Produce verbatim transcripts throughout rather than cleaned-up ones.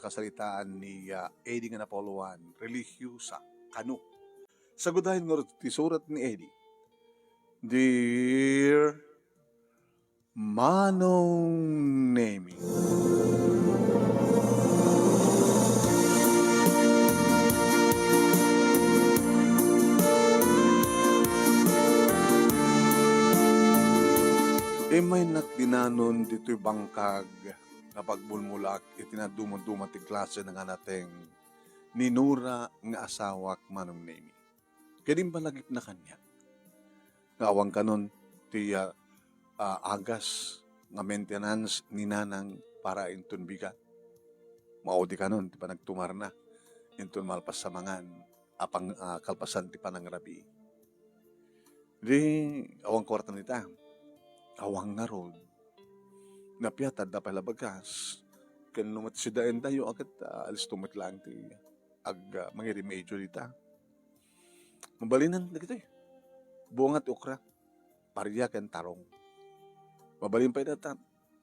pasaritaan ni, ah, Eddie nga napauloan, relihiyosa, kano. Sagudayen ngarud ti surat ni Eddie. Dear Manong Nemi. Immaynak dinanon ditoy bangkag nga pagbulmulak iti nadumduma ti klase nga nateng ni Nora nga asawak, Manong Nemi. Ket impalagipna kaniak nga awan kanon ti, ah, ah, agas nga maintenance ni Nanang para inton bigat. Maudi kanon ti panagtumarna inton malpas a mangan a pang-, ah, kalpasan ti panangrabii. Di, awan kuarta dita. Awan ngarud. Napiat adda pay la bagas. Ken no met sidaentayo a ket, ah, alisto met laeng ti ag-, ah, mangirimedyo dita. Mabalinen dagitoy. Bunga ti okra, paria ken tarong. Mabalin pay dayta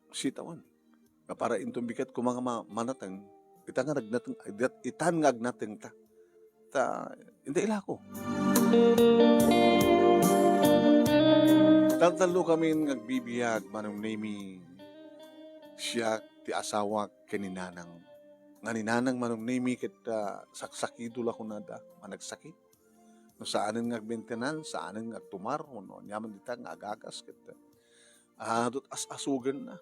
sitawen. Nga para inton bigat koma nga ma-, manateng, ita nga nagnateng, itan nga agnateng ta. Ta, inda ilako. Taltallo kamin nga agbibiag, Manong Nemi. Siak, ti asawak, ken ni Nanang. Nga ni Nanang, Manong Nemi, ket, ah, saksakido la kunada, managsakit. No saanen nga agmaintenan, saanen nga agtumar, wenno aniaman dita nga agagas ket, ah, adut as-asugenna.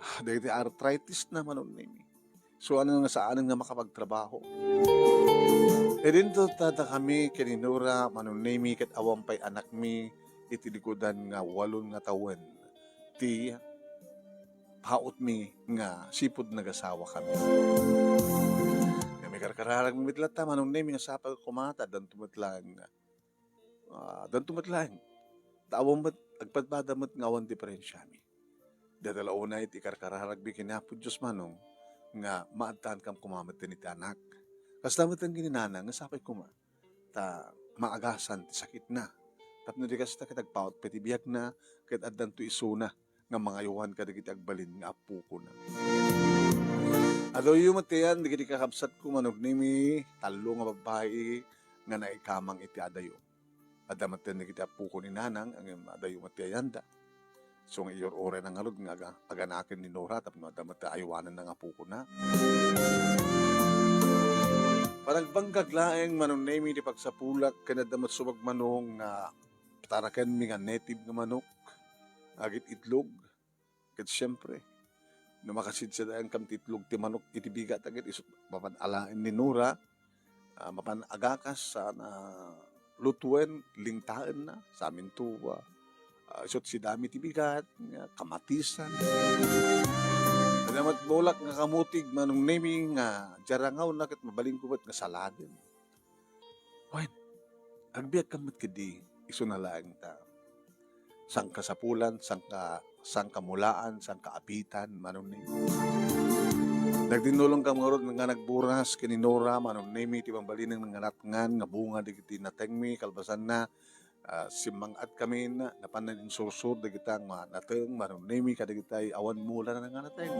Ah, dagiti arthritis na, Manong Nemi. So, ano nga saanen nga makapagtrabaho? Idinto dadakami ken ni Nora, Manong Nemi, ket awan pay anakmi iti likudan nga walon nga tawen ti pautmi nga sipud nagasawa kami. Nga mikarkararagmi met latta, Manong Nemi, nga sapay koma ta addanto met laeng, ah, addanto met laeng. Ta awan met, agpadpada met nga awan diferensiami. Dayta la unay ti ikarkararagmi ken Apo Dios, Manong, nga maadtaankam koma met iti anak. Kasta met ken ni Nanang nga sapay koma ta maagasan ti sakitna. Tapno di kasta ket agpaut pay ti biagna ket addanto isuna nga mangaywan kadagiti agbalin nga appokona. Adayo met ti ayan dagiti kakabsatko, Manong Nemi, tallo nga babbai nga naikamang iti adayo. Adda met ti ayan dagiti appoko ni Nanang, ngem adayo met ti ayanda. So, nga iur-uray na ngarud nga aga-, aganaken ni Nora tapno adda met ti aywananna nga appokona. Panagbangkag laeng, Manong Nemi, ti pagsapulak ken adda met subag, Manong, nga patarakenmi nga native nga manok, agit itlog. Ket siempre, no makasidsidaenkam ti itlog ti manok iti bigat, ket isu mapan alaen ni Nora, ah, mapan agakas, sana lutuen, lingtaenna, saminto, ah, isut sidami ti bigat, nga kamatisan. Adda met bulak nga kamutig, Manong Nemi, nga diay rangawna ket mabalinko met nga saladen. Wen, agbiagkam met ketdi, isuna laeng ta sangkasapulan, sangka-, sangkamulaan, sangkaapitan, Manong Nemi. Nagdinnulongkam ngarud nga nagburas ken ni Nora, Manong Nemi, ti mabalinen nga natngan nga bunga dagiti natengmi, kalpasanna, ah, simmang-atkami, napan insursor dagita nga nateng, Manong Nemi, kadagitay awan mulana nga nateng.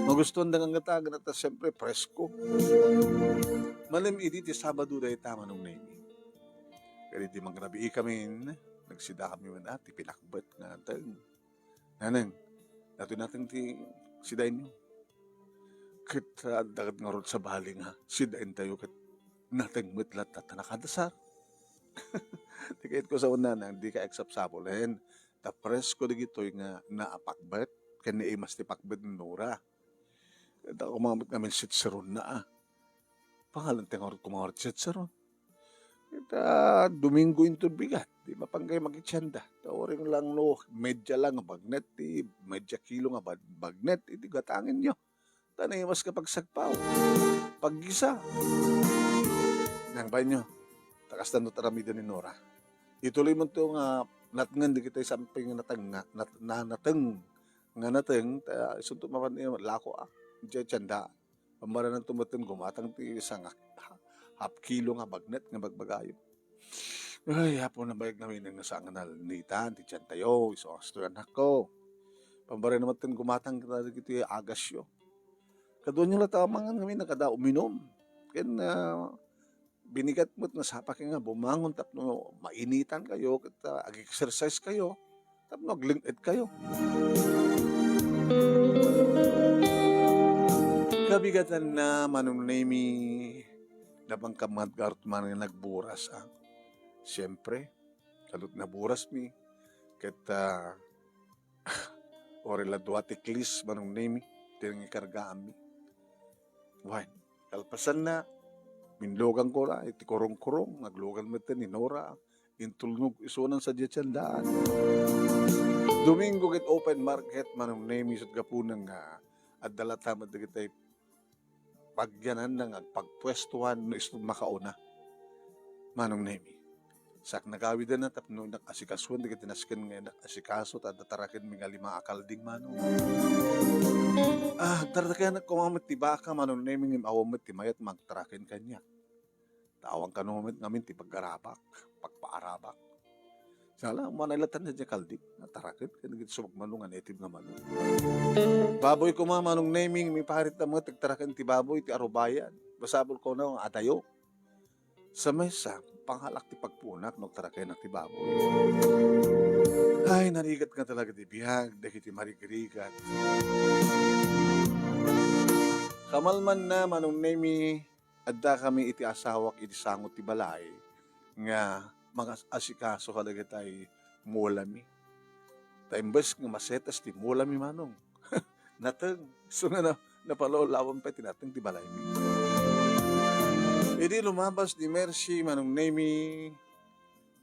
Magustuanda nga ngatagen ta, siempre, presko. Malem idi ti Sabado dayta, Manong Nemi. Ket idi mangrabiikamin, nagsidakami met, ah, ti pinakbet nga nateng. Nanang, datoy nateng ti sidaenyo. Ket, ah, adda ket ngarud sabali nga sidaentayo ket nateng met latta ta nakadasar. Ti kayatko sa una, Nanang, dika agsapsapulen. Ta presko dagitoy nga naapakbet, ken naimas ti pakbet ni Nora. Ket ako, Mama, met ngamin sitseronna, ah. Pangalan ti ngarud ko, Mama, sitseron. Ita Domingo inton bigat, di mapanggay makitienda. Ta uring lang no, media lang nga bagnet, ti media kilo nga bag-, bagnet, iti gatangenyo. Ta naimas ka pagsagpaw, paggisa. Nang baynyo, ta kastan no aramiden ni Nora. Ituloy mo to nga natngen dagiti sampay nga nateng nga, nat-, na-, nateng nga nateng, ta isunto mapan-, lako, ah, diay tienda. Pambarananto met ti gumatang ti sanga half kilo nga bagnet nga bagbagayo. Ay, Apo, nabayag namin nga saan nga nalnitan ti tiantayo, isu a kastoy, anakko. Pambarananto met ti gumatang kadagiti agasyo. Kaduanyo latta a mangan ngamin a kada uminum. Ken, ah, binigat met nga sapay nga bumangon tapno mainitankayo, ket, ah, ag-exercisekayo, tapno agleng-etkayo. Kabigatanna, Manong Nemy, napangkamad garut man nga nagburas, ah. Siempre, kalot naburasmi, ket, ah, Uray la dua ti klis, Manong Nemy, ti nangikargaanmi. Wen, kalpasanna, binluganko la iti kurong-kurong, naglugan met ni Nora, intulnog isuna sadiay ti siandaan. Domingo ket open market, Manong Nemy, isut' gapuna nga adda latta met dagiti pagyananna nga agpagpuestuan no isu makauna. Manong Nemy, saak nagawidanna tapno innak asikasuan dagiti nasken nga innak asikaso ta adda tarakenmi nga lima a kalding, Manong. Ah, agtarakenak koma met ti baka, Manong Nemy, ngem awan met ti mayat nga agtaraken kaniak. Ta awan kano met ngamin ti paggarabak, pagpaarabak. Sala, umanay latta diay kalding, nataraken, ken dagiti sumagmano nga native nga manok. Baboy koma, Manong Nemy, miparit ta met, agtaraken ti baboy, ti arubayan. Masapul koma nga adayo. Sa maysa, pangalak ti pagpuonak no agtarakenak ti baboy. Ay, narigat nga talaga ti biag, dagiti marigrigat. Kamalmanna, Manong Nemy, addakami iti asawak iti sango ti balay nga mangas-asikaso kadagitay mulami. Ta imbes nga masetas ti mulami, Manong, nateng. So nga na, napalawlawan pay ti nateng ti balaymi. Idi lumabas ni Mercy, Manong Nemy,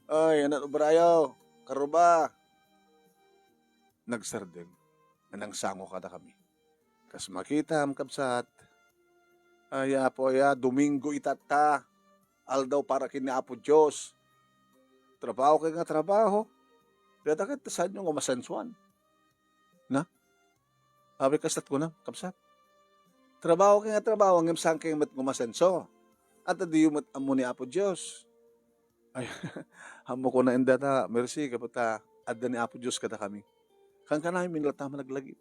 "Ay, anak obrayo, karuba." Nagsardeng, nangsango kadakami. Kas makitam, kabsat, ay, Apo, aya, Domingo itatta, aldaw para ken ni Apo Dios. Trabaho kay nga trabaho. Data ket saanyo nga masensuan. Na? Apay, kastat kuna, kabsat. Trabaho kay nga trabaho, ngem saan kay met nga masenso. Ata diyo met ammo ni Apo Dios. Ay, ammo kuna inda ta, Mercy, gapu ta adda ni Apo Dios kadakami. Kankanami latta nga naglagip.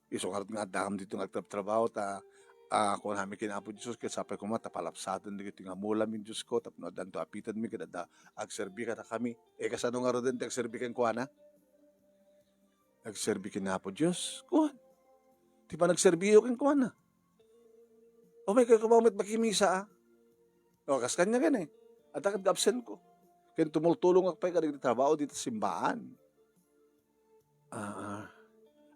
Isu ngarud nga addakam dito nga agtrabtrabaho ta, ah, kunami ken Apo Dios, ket sapay koma ta palapsaten dagiti nga mulami, Diosko, tapno addanto apitanmi ket adda agserbi kadakami. E, kasano ngaruden ti agserbi kenkuana? Agserbi ken Apo Dios. Kuan. Ti panagserbiyo kenkuana. O, may kay koma met makimisa, ah. O, kas kanya ken, eh. Adda ket absent ko. Ken tumultulongak pay kadagiti trabaho dita simbaan. Ah, ah.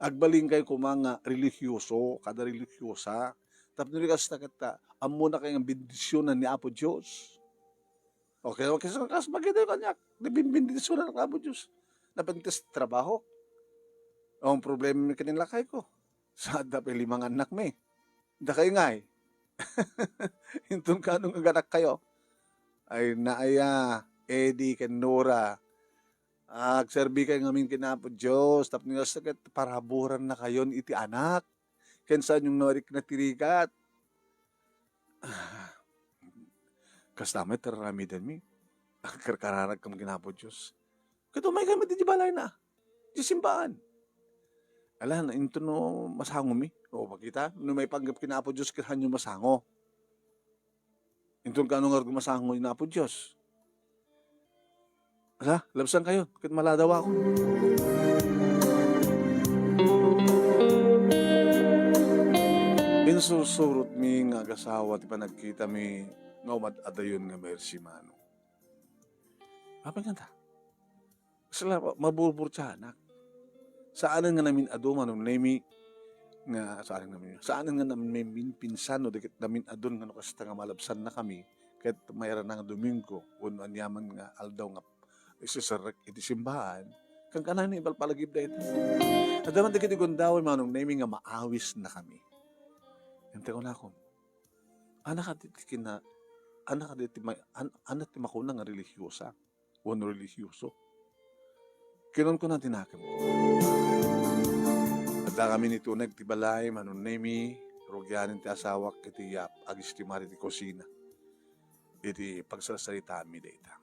Agbalin kay koma nga religioso, kada religiosa. Tapno di kasta ket, ah, ammona kay nga bendisionan ni Apo Dios. Okay, okay, so, kas magiday kaniak, di binbendisionan ni Apo Dios. Napentes trabaho. Ang problema mi ken ni lakay ko. Sa adda pay lima nga annakmi. Dakay ngay. Inton kano nga aganakkayo. Ay, naaya, Eddie ken Nora. Agserbi kay ngamin ken Apo Dios, tapno nga saket paraburan na kayon iti anak. Ken saan yung narik na tirigat. Kasta met ti ar-aramidenmi. Agkarkararag kam ken Apo Dios. Ket umaykami iti balayna. Iti simbaan. Ala, na, inton no masangomi. O, makita, no maipanggep ken Apo Dios, ket hanyo masango. Inton kano nga masango ni Apo Dios. Ala, labsan kayo, ket maladawakon. Insursurot mi nga agasawa ti panagkita mi nga umad-adayon nga Mercy, Manong. Apay kanta? Sala, maburburtianak. Saanen nga namin-adu, Manong Nemy, nga saanen nga namin, saanen nga namin pinsan no dagiti namin-adun nga no kasta nga malabsannakami, ket mairana nga Domingo, wenno aniaman nga aldaw nga iseserrek iti simbaan, kankanami, ipalpalagip dayta. Adda man dagiti gundaway, Manong Nemy, nga maawisnakami. Ente kunakom, anak adi ti kina-, anak adi ti ma-, an-, anak ti makuna nga religiosa wenno religioso. Kinunkuna ti nakemko. Addakami ni Tuneg ti balay, Manong Nemy, rugianen ti asawak iti yap, agistimar iti kusina. Iti pagsarsaritaanmi dayta.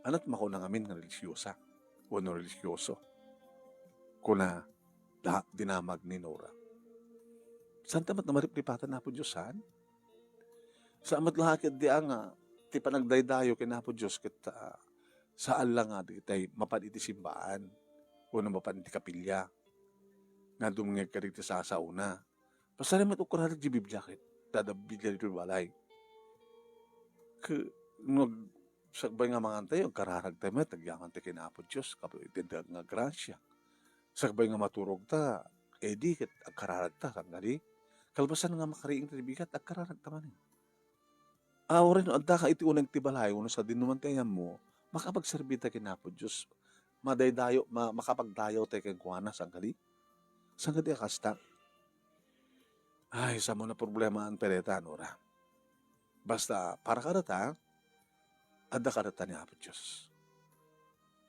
Ania ti makuna ngamin nga religiosa wenno religioso? Kuna, da-, dinamag ni Nora. Saan ta met a maripripatan Apo Dios, saan? Saan met la ketdi a nga ti panagdaydayo ken Apo Dios ket, ah, saan la nga dagitay mapan iti simbaan wenno mapan iti kapilya nga dumngeg kadagiti sasaona. Pasarem met ukkararag ti Biblia ket, ta adda Biblia ditoy balay. Ke-, no ag-, sakbay nga mangantayo, agkararagta met, agyaman ta ken Apo Dios, kapu-, iti dagiti nga grasia. Sakbay nga maturogta, edi ket agkararagta, saan kadi? Kalpasan nga makariing ti bigat, agkararagta manen. Ah, uray no adda ka iti uneg ti balay, wenno sadino man ti ayammo, makapagserbita ken Apo Dios. Madaydayo-, ma-, makapagdayawta kenkuana, saan kadi? Saan kadi a kasta? Ay, saan mo naproblemaan pay dayta, Nora. Basta, para kadata, adda kadata ni Apo Dios.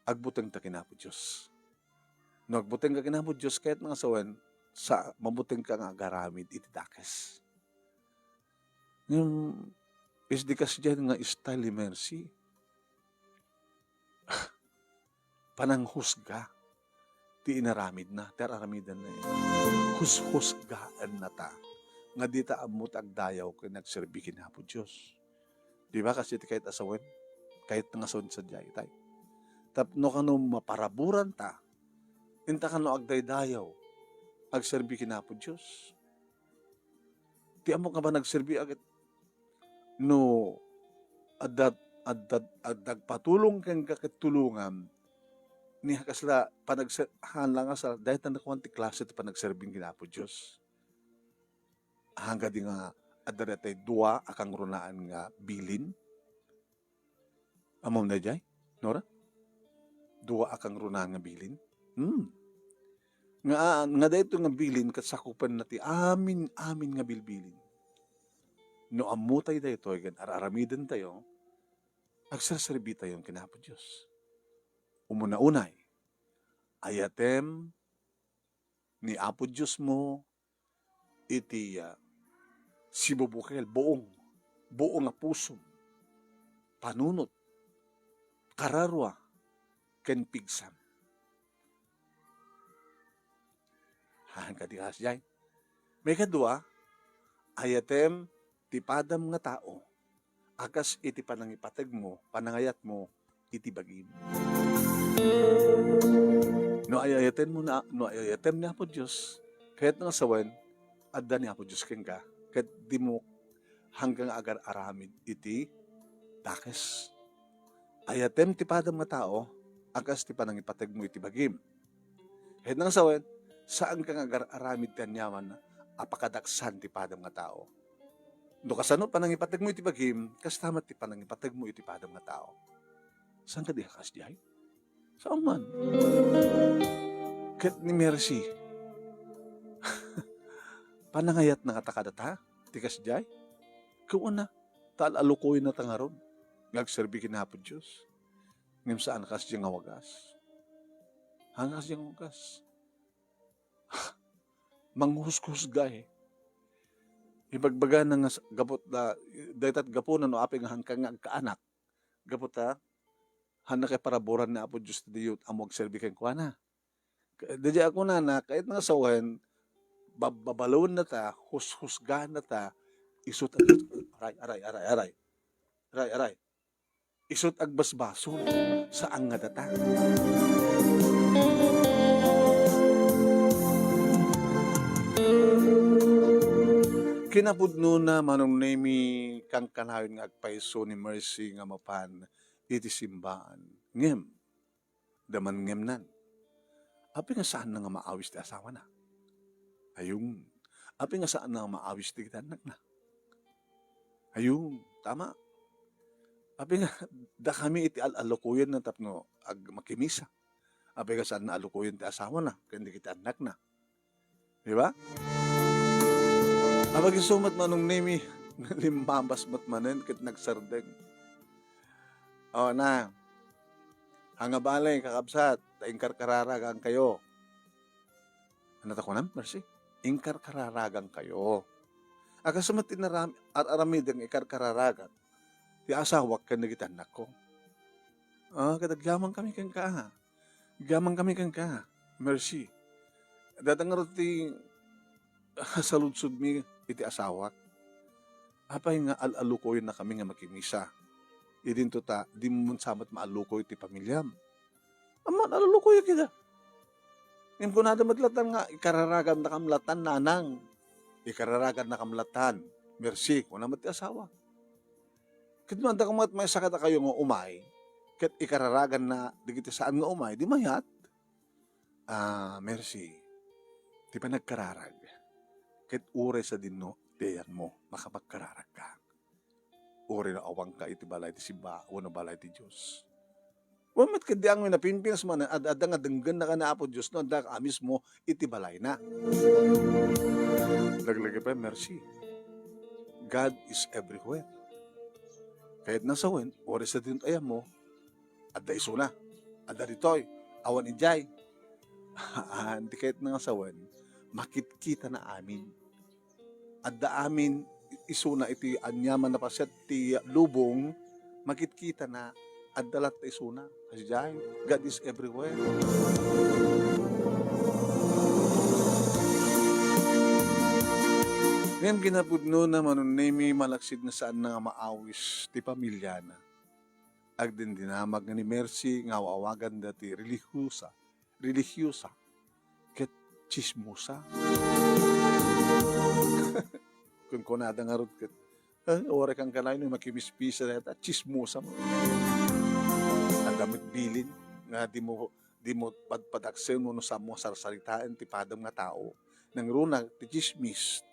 Agbutengta ken Apo Dios. No agbutengka ken Apo Dios, kayat nga sawen, sa-, mabutengka nga agaramid iti dakes. Ngem, isdi kasdiay nga style ni Mercy. Pananghusga ti inaramidna, ti ar-aramidenna. Hushusgaennata nga dita ammo ti agdayaw ken agserbi ken Apo Dios. Di ba, kas iti kayat a sawen? Kayat nga sawen sadiay itay. Tapno kano maparaburanta, inta kano agdaydayaw, agserbi ken Apo Dios. Ti ammok nga panagserbi, agit-, no adda, adda, adda agpatulong kenka ket tulongam, ni kasla panagser-, haan la nga sa-, dayta nakuan ti klase ti panagserbi ken Apo Dios. Haan kadi nga adda daytay dua a kangrunaan nga bilin? Ammom daydiay, Nora? Dua a kangrunaan nga bilin? Hmm. Nga, nga daytoy nga bilin ket sakupenna ti amin, amin nga bilbilin. No ammotay daytoy ken ar-aramidentayo, agserserbitayon ken Apo Dios. Umuna unay, ayatem ni Apo Diosmo iti, ah, sibubukel, buong, buong a pusom, panunot, kararua, ken pigsam. Haan kadi kasdiay. Maikadua, ayatem ti padam nga tao a kas iti panangipategmo, panangayatmo iti bagim. No ay-ayatenmo na, no ay-ayatem ni Apo Dios, kayat nga sawen, adda ni Apo Dios kenka, ket dimo hanggang agar-aramid iti dakes. Ayatem ti padam nga tao a kas ti panangipategmo iti bagim. Ket nang sawen, saanka nga agar-aramid ti aniaman a pakadaksan ti padam nga tao. No kasano panangipategmo iti bagim, kasta met ti panangipategmo iti padam nga tao. Saan kadi a kasdiay? Saan man? Ket ni Mercy, panangayatna ngata kadata ti kasdiay? Kuana, ta al-alukuyennata ngarud nga agserbi ken Apo Dios. Ngem saan kasdiay nga wagas. Haan kasdiay nga wagas. Manghushusga, eh. Ibagbagana nga s-, gapu ta, dayta gapuna no apay nga haanka nga agkaanak. Gapu ta, haanna kay paraburan ni Apo Dios ti diyo ammo agserbi kenkuana. Ka-, daydiay a kunana, kayat nga sawen, bab-, babalawennata, hushusgaennata, isut-, aray, aray, aray, aray. Aray, aray. Isut' agbasbasol, saan nga datang. Kinapudnona, Manong Nemy, kankanayon nga agpayso ni Mercy nga mapan iti simbaan. Ngem, da man ngemnan. Apay nga saanna nga maawis ti asawana? Ayung. Apay nga saanna nga maawis ti annakna? Ayung. Tama. Apay nga dakami iti al-, alukoyenna tapno ag-, makimisa? Apay nga saanna alukoyen ti asawana ken dagiti annakna? Di ba? Apay isu met Manong Nemy, limmabas met manen ket nagsardeng. O, na. Haan nga bale, kakabsat, ta inkarkararagankayo. Ania ta kunam, Mercy? Inkarkararagankayo. A kas met ti naram-, ar-, aramidek nga ikarkararagan ti asawak ken dagiti annakko. Ah, ket agyamankami kenka. Agyamankami kenka, Mercy. Dayta ngarud ti saludsodmi iti asawak. Apay nga al-alukuyennakami nga makimisa? Idinto ta, dimo man sa met maalukoy ti pamiliam. Ammo, al-alukuyek ida. Ngem kunada met latan nga, ikararagannakam latan, nanang. Ikararagannakam latan. Mercy, kuna met ti asawa. Ket no adda koma met maysa kadakayo nga umay, ket ikararaganna dagiti saan nga umay, di mayat. Ah, Mercy, ti panagkararag, ket uray sadino ti ayanmo, makapagkararagka. Uray no awanka iti balay ti simba wenno balay ti Dios. Wen met ket diak met napinpinas manen, ad-, adda nga denggennaka ni Apo Dios no adda ka mismo iti balayna. Laglagipen, Mercy. God is everywhere. Kayatna sawen, uray sadino ti ayanmo, adda isuna. Adda ditoy. Awan idiay. Haan, ti kayatna nga sawen, makitkitana amin. Adda amin isuna iti aniaman a pasiat ti lubong, makitkitana, adda latta isuna. Kasdiay, God is everywhere. Ngem kinapudnona, Manong Nemi, malaksid nga saanna nga maawis ti pamiliana. Agdindinamag nga ni Mercy nga aw-awaganda ti relihiyosa, relihiyosa, ket tsismosa. Kunkunada ngarud ket, "Ah, uray kan kanayon, makimispisa dayta, tsismosa mo." Adda met bilin nga dimo, dimo padpadaksen wenno saanmo sarsaritaen ti padem nga tao. Nangruna ti tsismis.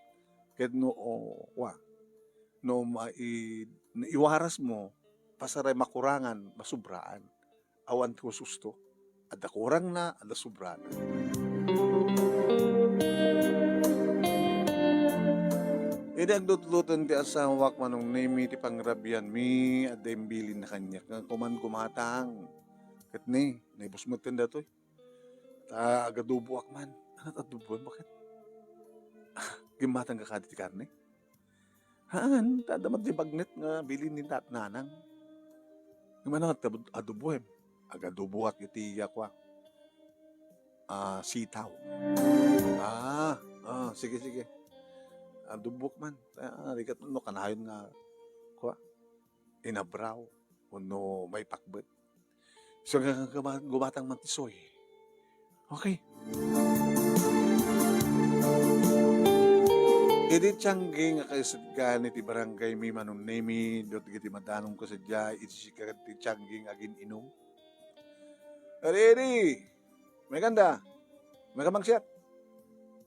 Ket no, o, wa, no mai-, no iwarasmo, pasaray makurangan, masubraan. Awan ti hususto. Adda kurangna, adda subrana. Idi aglutluten ti asawak, Manong Nemi, ti pangrabianmi, adda imbilinna kaniak nga kuman gumatang. Ket ni, naibus metten datoy. Ta agaduboak man. Ano ti aduboem? Bakit? Gimmatangka kadi ti karne? Haan, ta adda met ti bagnet nga bilin ni tat-, nanang. Ngem ano ti aduboem? Agaduboak iti, ah, kua, ah, sitaw. Ah, ah, sige, sige. Aduboak man. Ah, rigat no kanayon nga, kua, inabraw, wenno maipakbet. So, nga, nga, nga, gumatang man ti soy. Okay. Idi tianggi nga kaisidkan iti barangay mi, Manong Nemi, dagiti madanong kasadiay, iti sika ti tianggi nga agin-inum. Adi, adi, may kanda, may kamangsiat.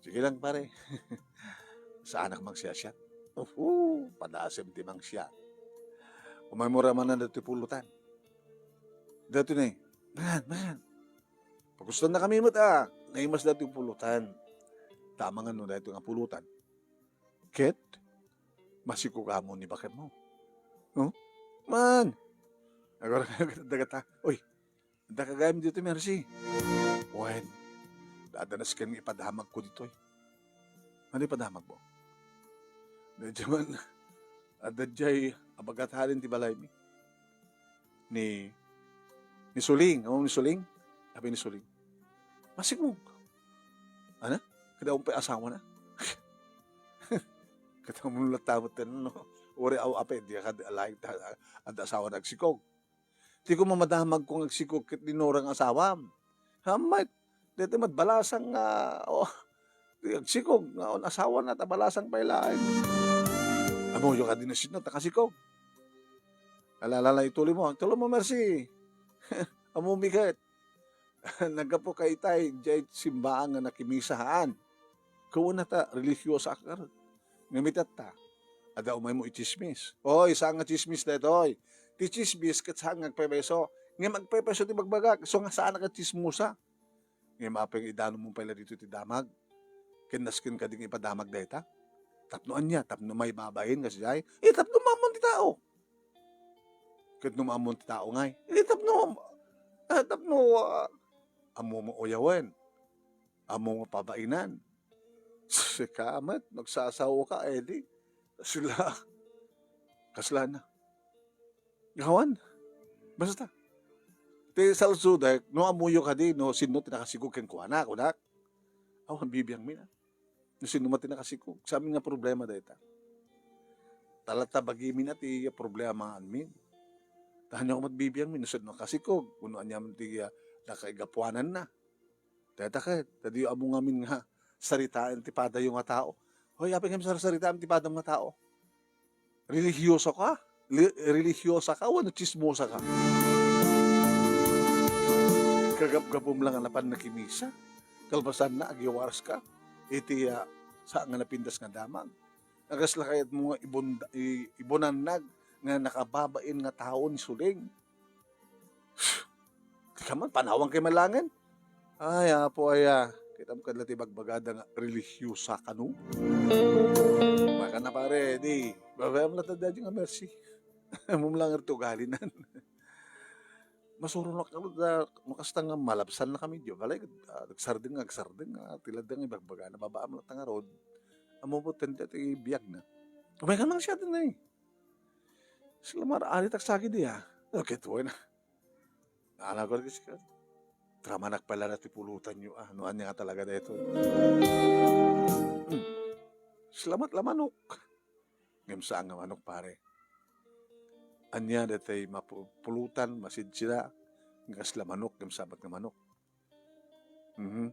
Sige lang, pare. Saanak mangsiasiat. Uhu, padasem ti mangsiat. Umay mo ramanan dati pulutan. Dati na eh. Mangan, mangan. Pagustan na kami met, ah. Naimas dati pulutan. Tama nga no dati nga pulutan. Ket, masiko ka mo ni baket mo. No? Man! Agora ka dagata. Uy, adda ka gayam dito, Mercy. Wen, dadanas ken ipadamag ko ditoy. Ano ipadamag mo? Medyo man, adda jay abagat halin ti balay mi. Ni, ni Suling. Amo ni Suling? Abi ni Suling. Masigmog. Ana? Kada umpay asawa na? Kada mo latta met no? Uri aw apay, di ka alay, adda asawa na agsikog. Ti ko mamadamag kung agsikog ket dinurang asawam. Hamay, dito mat balasang nga, oh, di agsikog, nga on asawa na, ta balasang pay laeng. Amuyo ka din na sino, takasikog. Alalala, ituloy mo, ituloy mo, Mercy. Amu, miket. Naggapu ka itay, jay simbaan nga nakimisahaan. Kuwan na ta, relihiyosa ka. Ngem itatta, adda umay mo ichismis. Oy, saan nga chismis daytoy? Ti chismis ket saan nga agpaypayso. Ngem agpaypayso ti bagbagak, so nga saan nga chismosa. Ngem apay nga idanon mo pay la dito ti damag. Ken nasken kadi nga ipadamag dayta. Tapno ania, tapno maibabain kasdiay. Eh, tapno maammoan ti tao. Ket no maammoan ti tao ngay. Eh, tapno, ah, tapno, ah, ammo mo uyawen. Ammo mo pabainan. Sika met, nagsasawa ka, eh, di. Kasla, kasla na. Awan. Basta. Ti saludsodek, no ammoyo kadi, no sino ti nakasigog kenkuana, kunak. bibiangmi na. No sino met ti nakasikog, saan nga problema dayta. Ta latta bagimin a ti problemaanmin. Ta ania met bibiangmi, no sino nakasikog, wenno ania met ti, ah, nakaigapuananna. Dayta ket, ta diyo ammo ngamin nga saritaen ti padayo nga tao. Hoy, apay ngem sarsaritaem ti padam nga tao? Relihiyoso ka? Li-, relihiyosa ka wenno tsismosa ka? Kagapgapum la nga napan nakimisa. Kalpasanna, agiwaras ka iti, ah, saan nga napintas nga damag. Agasla kayatmo nga ibun-, i-, ibunannag nga nakababain nga tao ni Suling. Di ka man, panawan kay malangen. Ay, Apo, aya. Kitam kadla ti bagbagada nga relihiyosa kano. Makana, pare, di, babayam la ta daydi nga mercy. Mumlanger ti ugalinan. Masuronak kano da, makasta nga malabsan na kami, di balay, ah, agsardeng, agsardeng, ah, ti ladda nga ibagbagana, babaam la ta ngarud. Ammo po, tenda ti biag na. Umay ka nang siya din, eh. Sila mar-, ari taksagi di, ah. Okay, tuwa na. Ala ko, ka. Tramanak pala na ti pulutan nyo, ah. No, anya nga talaga daytoy. Hmm. Salamat la manok. Ngem saan nga manok, pare. Anya daytoy mapu-, pulutan, masidsida, nga kasla manok, ngem sabat nga manok. Mhm.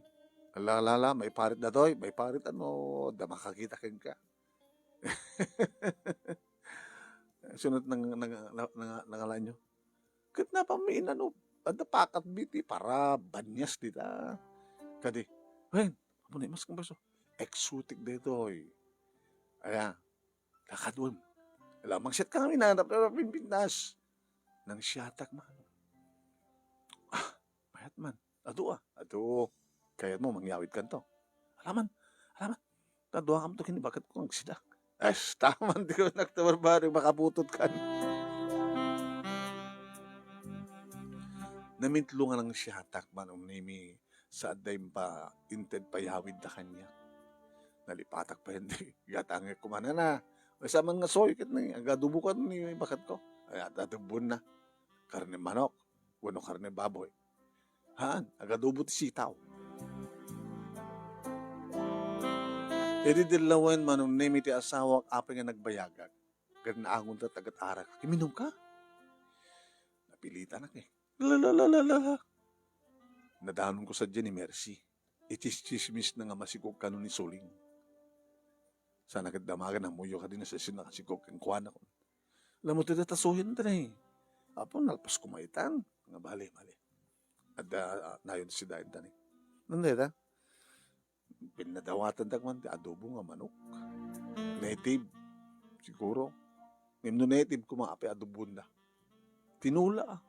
Ala, ala, ala, maiparit datoy, maiparit ano, da makakita kenka. Sunod nang, nang, nang, nang, nangalaan nyo. Ket napaminan, no, adda pakat biti para banyas dita. Kadi, "Wen, apo na imas kang baso. Exotic daytoy." Aya, lakadwem. Ala, mangsiat ka ngamin, ah, nap-, nap-, pinpintas. Nangsiatak man. Ah, mayat man. Adu, ah, adu. Kayatmo, mangyawid kanto. Alaman, alaman. Kaduakam to kini baket ko, agsida. Ay, taman, di ko nagtabarbareng makaputot kan. Namintlo nga nangsiatak, Manong Nemi, sa adda impa-, inted payawid da kaniak. Nalipatak pa yun, di. Gatangek kumanana. Ay, sa man nga soy, ket ni, agadubo kan ni baket ko. Ay, at-, adubon na. Karne manok, wenno karne baboy. Haan, agadubo ti sitaw. Idi dillawen, Manong Nemi, ti asawak, apay nga nagbayagak. Ket naangon ta tagat arak. Iminum ka? Napilitanak, eh. La, la, la, la, la, la. Nadanon ko sadiay ni Mercy. Iti tsismis na nga masikog kano ni Suling. Sana ket damagen, ammoyo kadi no siasino nakasikog kenkuana. Lamot ida ta suhin ta ni. Apo, nalpas ko maitan. Nga bali, bali. Adda, ah, nayon si dain ta ni. Nanda ita? Pinadawatan da man ti adobo nga manok. Native, siguro. Ngem no native kuma, apay adobon da. Tinola, ah.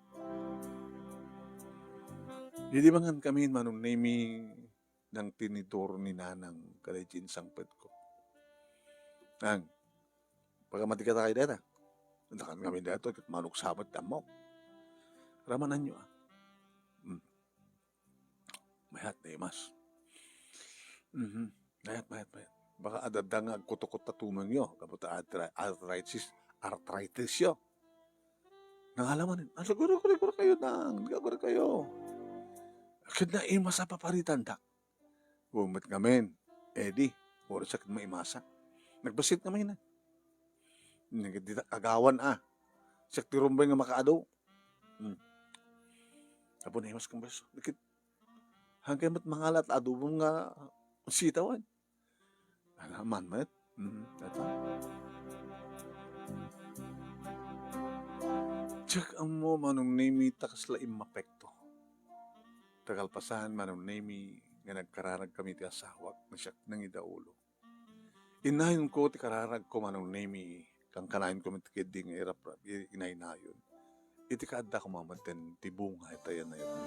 Idi mangan kami, Manong Nemi, nang tinidor ni Nanang kadaydi insangpet ko. Ang, pagamati ka tayo deta. Nakan kami dito, ket manok sabat damo. Ramananyo, ah. Hmm. Mayat, naimas. Mhm. Mayat, mayat, mayat. Baka adda nga agkutukot ta tumengyo, gapu ta arthri-, arthritis, arthritis yo. Nangalaman, "Ay, siguro, siguro kayo nang, siguro kayo." Ket naimas a paparitan da. Umet ngamin, edi, oras ket maimasa. Nagbassit ngamin na. Nagdita agawan, ah. Siak ti rumbay nga makaado. Hmm. Apo, naimas kang bas. Dikit, hangkay met mangalat adobom nga sitawan. Alaman met. Hmm, ito. Diak ammo, Manong Nemi, ta kasla immapekto. Ta kalpasan, Manong Nemi, nga nagkararag kami ti asawak, no siak nangidaulo. Innayon ko ti kararag ko, Manong Nemi, kankanayon ko met ketdi nga iraprap-, i-, inaynayon. Iti kaadda ko mameten ti bunga itayan na ito.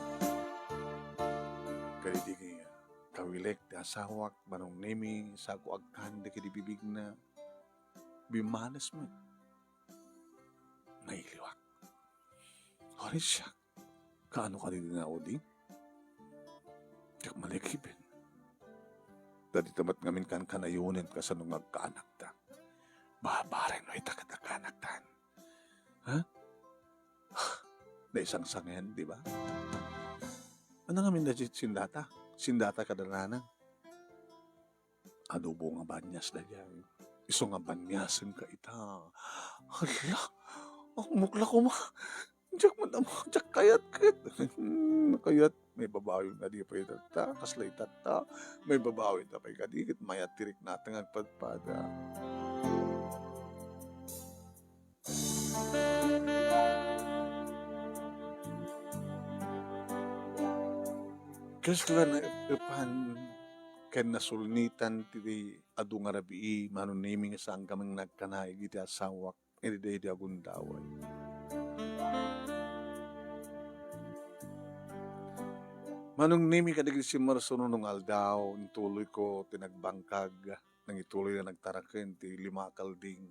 Kadidi kawilek ti asawak, Manong Nemi, sako agkan dagiti bibigna, bimmanes met. Nailiwak. Hoy, siak. Kaano kadi ti naudi? Diak malikiben. Dagita met ngamin kankanayonen kasano nga agkaanakda. Babaren no ita ket agkaanakdan. Ha? Naisangsangen, di ba? Ano ngamin da sindata? Sindata kada nanang. Adobo nga banias daydiay. Isu nga baniasenka ita. Hala, ammok la koma. Diak man ammo, diak kayat ket. Hmm, kayat, maibabawi nga di pay tatta, kasla itatta, maibabawi ta pay kadi, ket mayat ti riknata nga agpadpada. Kasla naep-epan ken nasulnitan ti adu nga rabii, Manong Nemi, nga saan kami nga nagkanaig iti asawak idi daydi a gundaway. Manong Nemi, kadagiti simmarsununong aldaw, intuloyko ti nagbangkag, nangituloy a nagtaraken ti lima a kalding.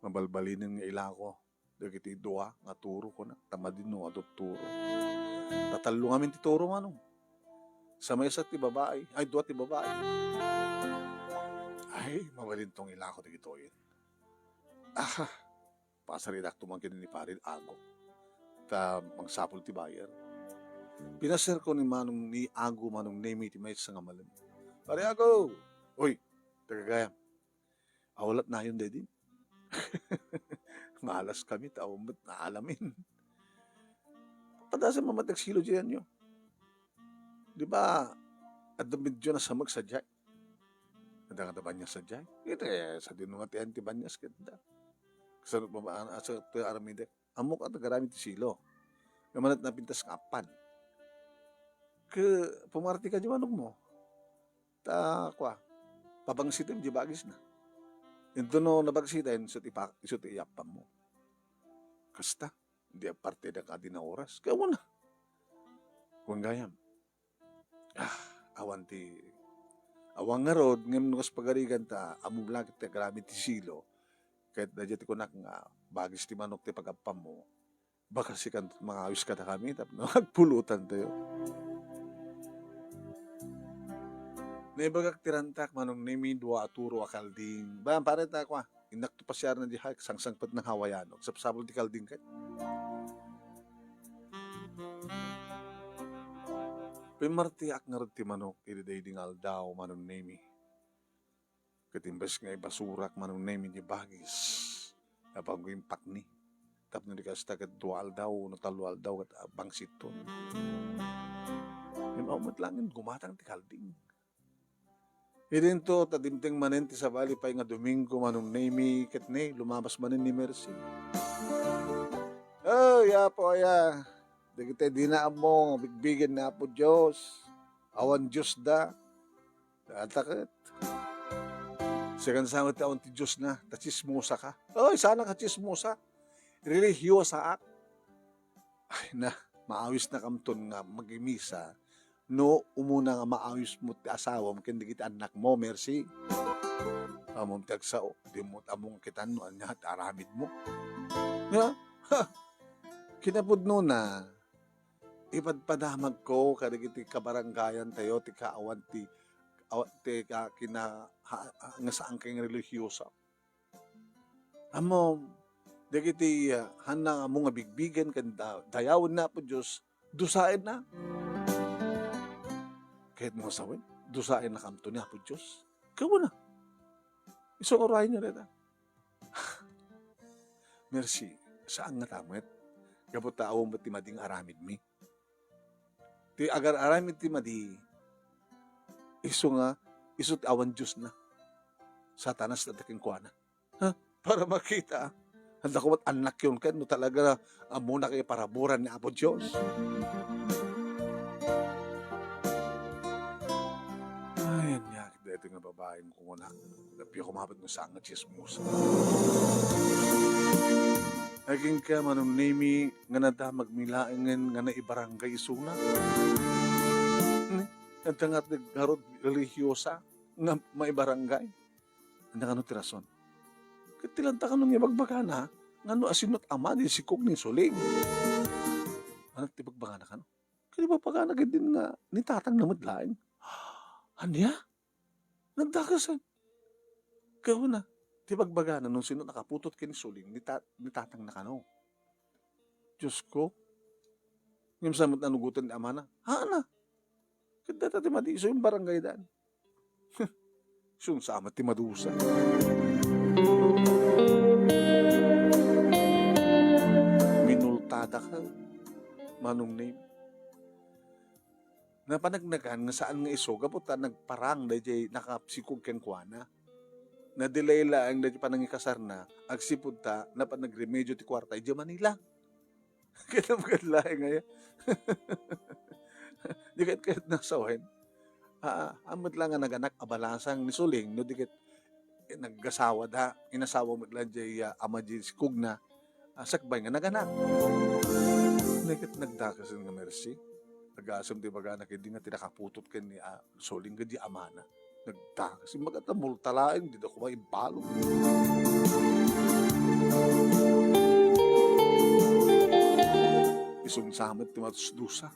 Mabalbalinen nga ilako dagiti dua nga turo, kuna, ta madi no adu turo. Ta tallo ngamin ti turo, manong. Sa maysa ti babai, ay, dua ti babai. Ay, mabalin tong ilako dagitoyen. Ah, pasaritakto man ken ni Pare Ago. Ta mangsapul ti buyer. Pinaserko ni Manong, ni Ago, Manong Nemi, ti maysa nga malem. "Pare Ago!" "Oy, tagagayam. Awalat nayon dedi." Malas kami, ta awan met naalamin. Padasem met ti agsilo diay, ania? Di ba, adda medyo nasamek sadiay? Adda nga banias sadiay? Iti, sadino nga ti, ti banias ket da. Kasano ba, asa ti aramidek? Ammok a nagaramid ti silo. Nga manen napintas nga appan. Ket pumarti ka di manokmo. Ta, kua, pabangsitem di bagisna. Inton no nabagsiten, isu ti pa-, isu ti iyappammo. Kasta, di apartedek adi nga oras. Kaya mo na. Kuan gayam. Ah, awan ti, awan ngarud, ngem no kas pagarigan ta, ammom la ket ti aramid ti silo, ket daydiay ti kunak nga, bagis ti manok ti pagappammo, baka sikan mangawis kadakami, tapno agpulutantayo. Naibagak ti rantak, Manong Nemi, dua a turo a kalding. Ba, pare, ta, kua, Innak to pasiarna di hike, sangsangpet na Hawaiano. Agsapsapul ti kalding ket. Pimmartiak ngarud ti manok idi daydi nga aldaw, Manong Nemi. Ket imbes nga ibasurak, Manong Nemi, ti bagis, napanko impakni. Tapno di kasta ket dua aldaw, no tallo aldaw, ket, ah, bangsiton. Ngem awan met laeng gumatang ti kalding. Idinto, ta dimteng manen ti sabali pay nga Domingo, Manong Nemi, ket ne, lumabas manen ni Mercy. Oy, Apo, aya, dagiti dina ammo nga bigbigen ni Apo Dios, awan Dios da. Data ket. Sikan sa met ti awan ti Dios na, ta chismosa ka. Oy, saan ka chismosa. Relihiyosaak. Ay na, maawisnakamton nga magmisa no umuna nga maawismo ti asawam ken dagiti annakmo, Mercy. Ammom ti agsao, dimmo ammo nga kitan no ania ti aramidmo. Ha? Ha! Kinapudnona, ipadpadamagko kadagiti kabarangayantayo ti kaawan ti, awa-, ti ka-, kina-, ha-, ha-, nga saan kay nga relihiyosa. Ammom, dagiti, ah, haanna nga ammo nga bigbigen ken da-, dayawen ni Apo Dios, dusaenna. Ket no sawen, dusaennakamto ni Apo Dios. Kawana. Isu nga uray nga dayta. Mercy, saan nga ta met. Gapu ta awan met ti madi nga aramidmi. Ti agar-aramid ti madi, isu nga, isu ti awan Diosna. Satanas dayta kenkuana. Ha? Para makita. Anda ko met annakyon ken no talaga ammona kay paraburan ni Apo Dios. Ay, ania daytoy nga babaeng kumunak. Napia kumapit nga saan nga chismosa. Agingga, Manong Nemi, nga nadamagmi laengen nga naibarangay isuna. Hmm? Adda nga ti ngarud relihiyosa nga maibarangay. Anda kano ti rason? Ket ti lanta kano nga ibagbagana, ngano a sino ti ama ni Sikog ni Suling? Ania ti ibagbagana kano? Ket ibagbagana ket din nga ni tatangna met laeng. Ania? Nagdagasen. Kauna, ti bagbagana no sino nakaputot ken ni Suling ni ta-, ni tatangna kano. Diosko. Ngem sa met nanugotan ti amana. Haana. Ket dayta ti madi, isu imbarangaydan. Siyon sa met ti madusa. Minultadaka, Manong Nemi. Napanagnagan nga saan nga isu, gapu ta nagparang daydiay nakasikog kenkuana. Na-delay laeng daydiay panangikasarna, agsipud ta napan nagremedyo ti kuarta idiay Manila. Ket napan laeng aya. Di ket, ket nasawen. Ah, amet la nga naganak a balasang ni Suling, no di ket, eh, nagasawa da, inasawa met la diay, ah, ama diay sikogna, ah, sakbay nga naganak. Ket nagdakesen nga Mercy. Agasem ti ibagana ketdi nga ti nakaputot ken ni, ah, Suling ket di amana. Nagdakes, imbag ta multa laeng, dida koma imbalo. Isunsa met ti madusa.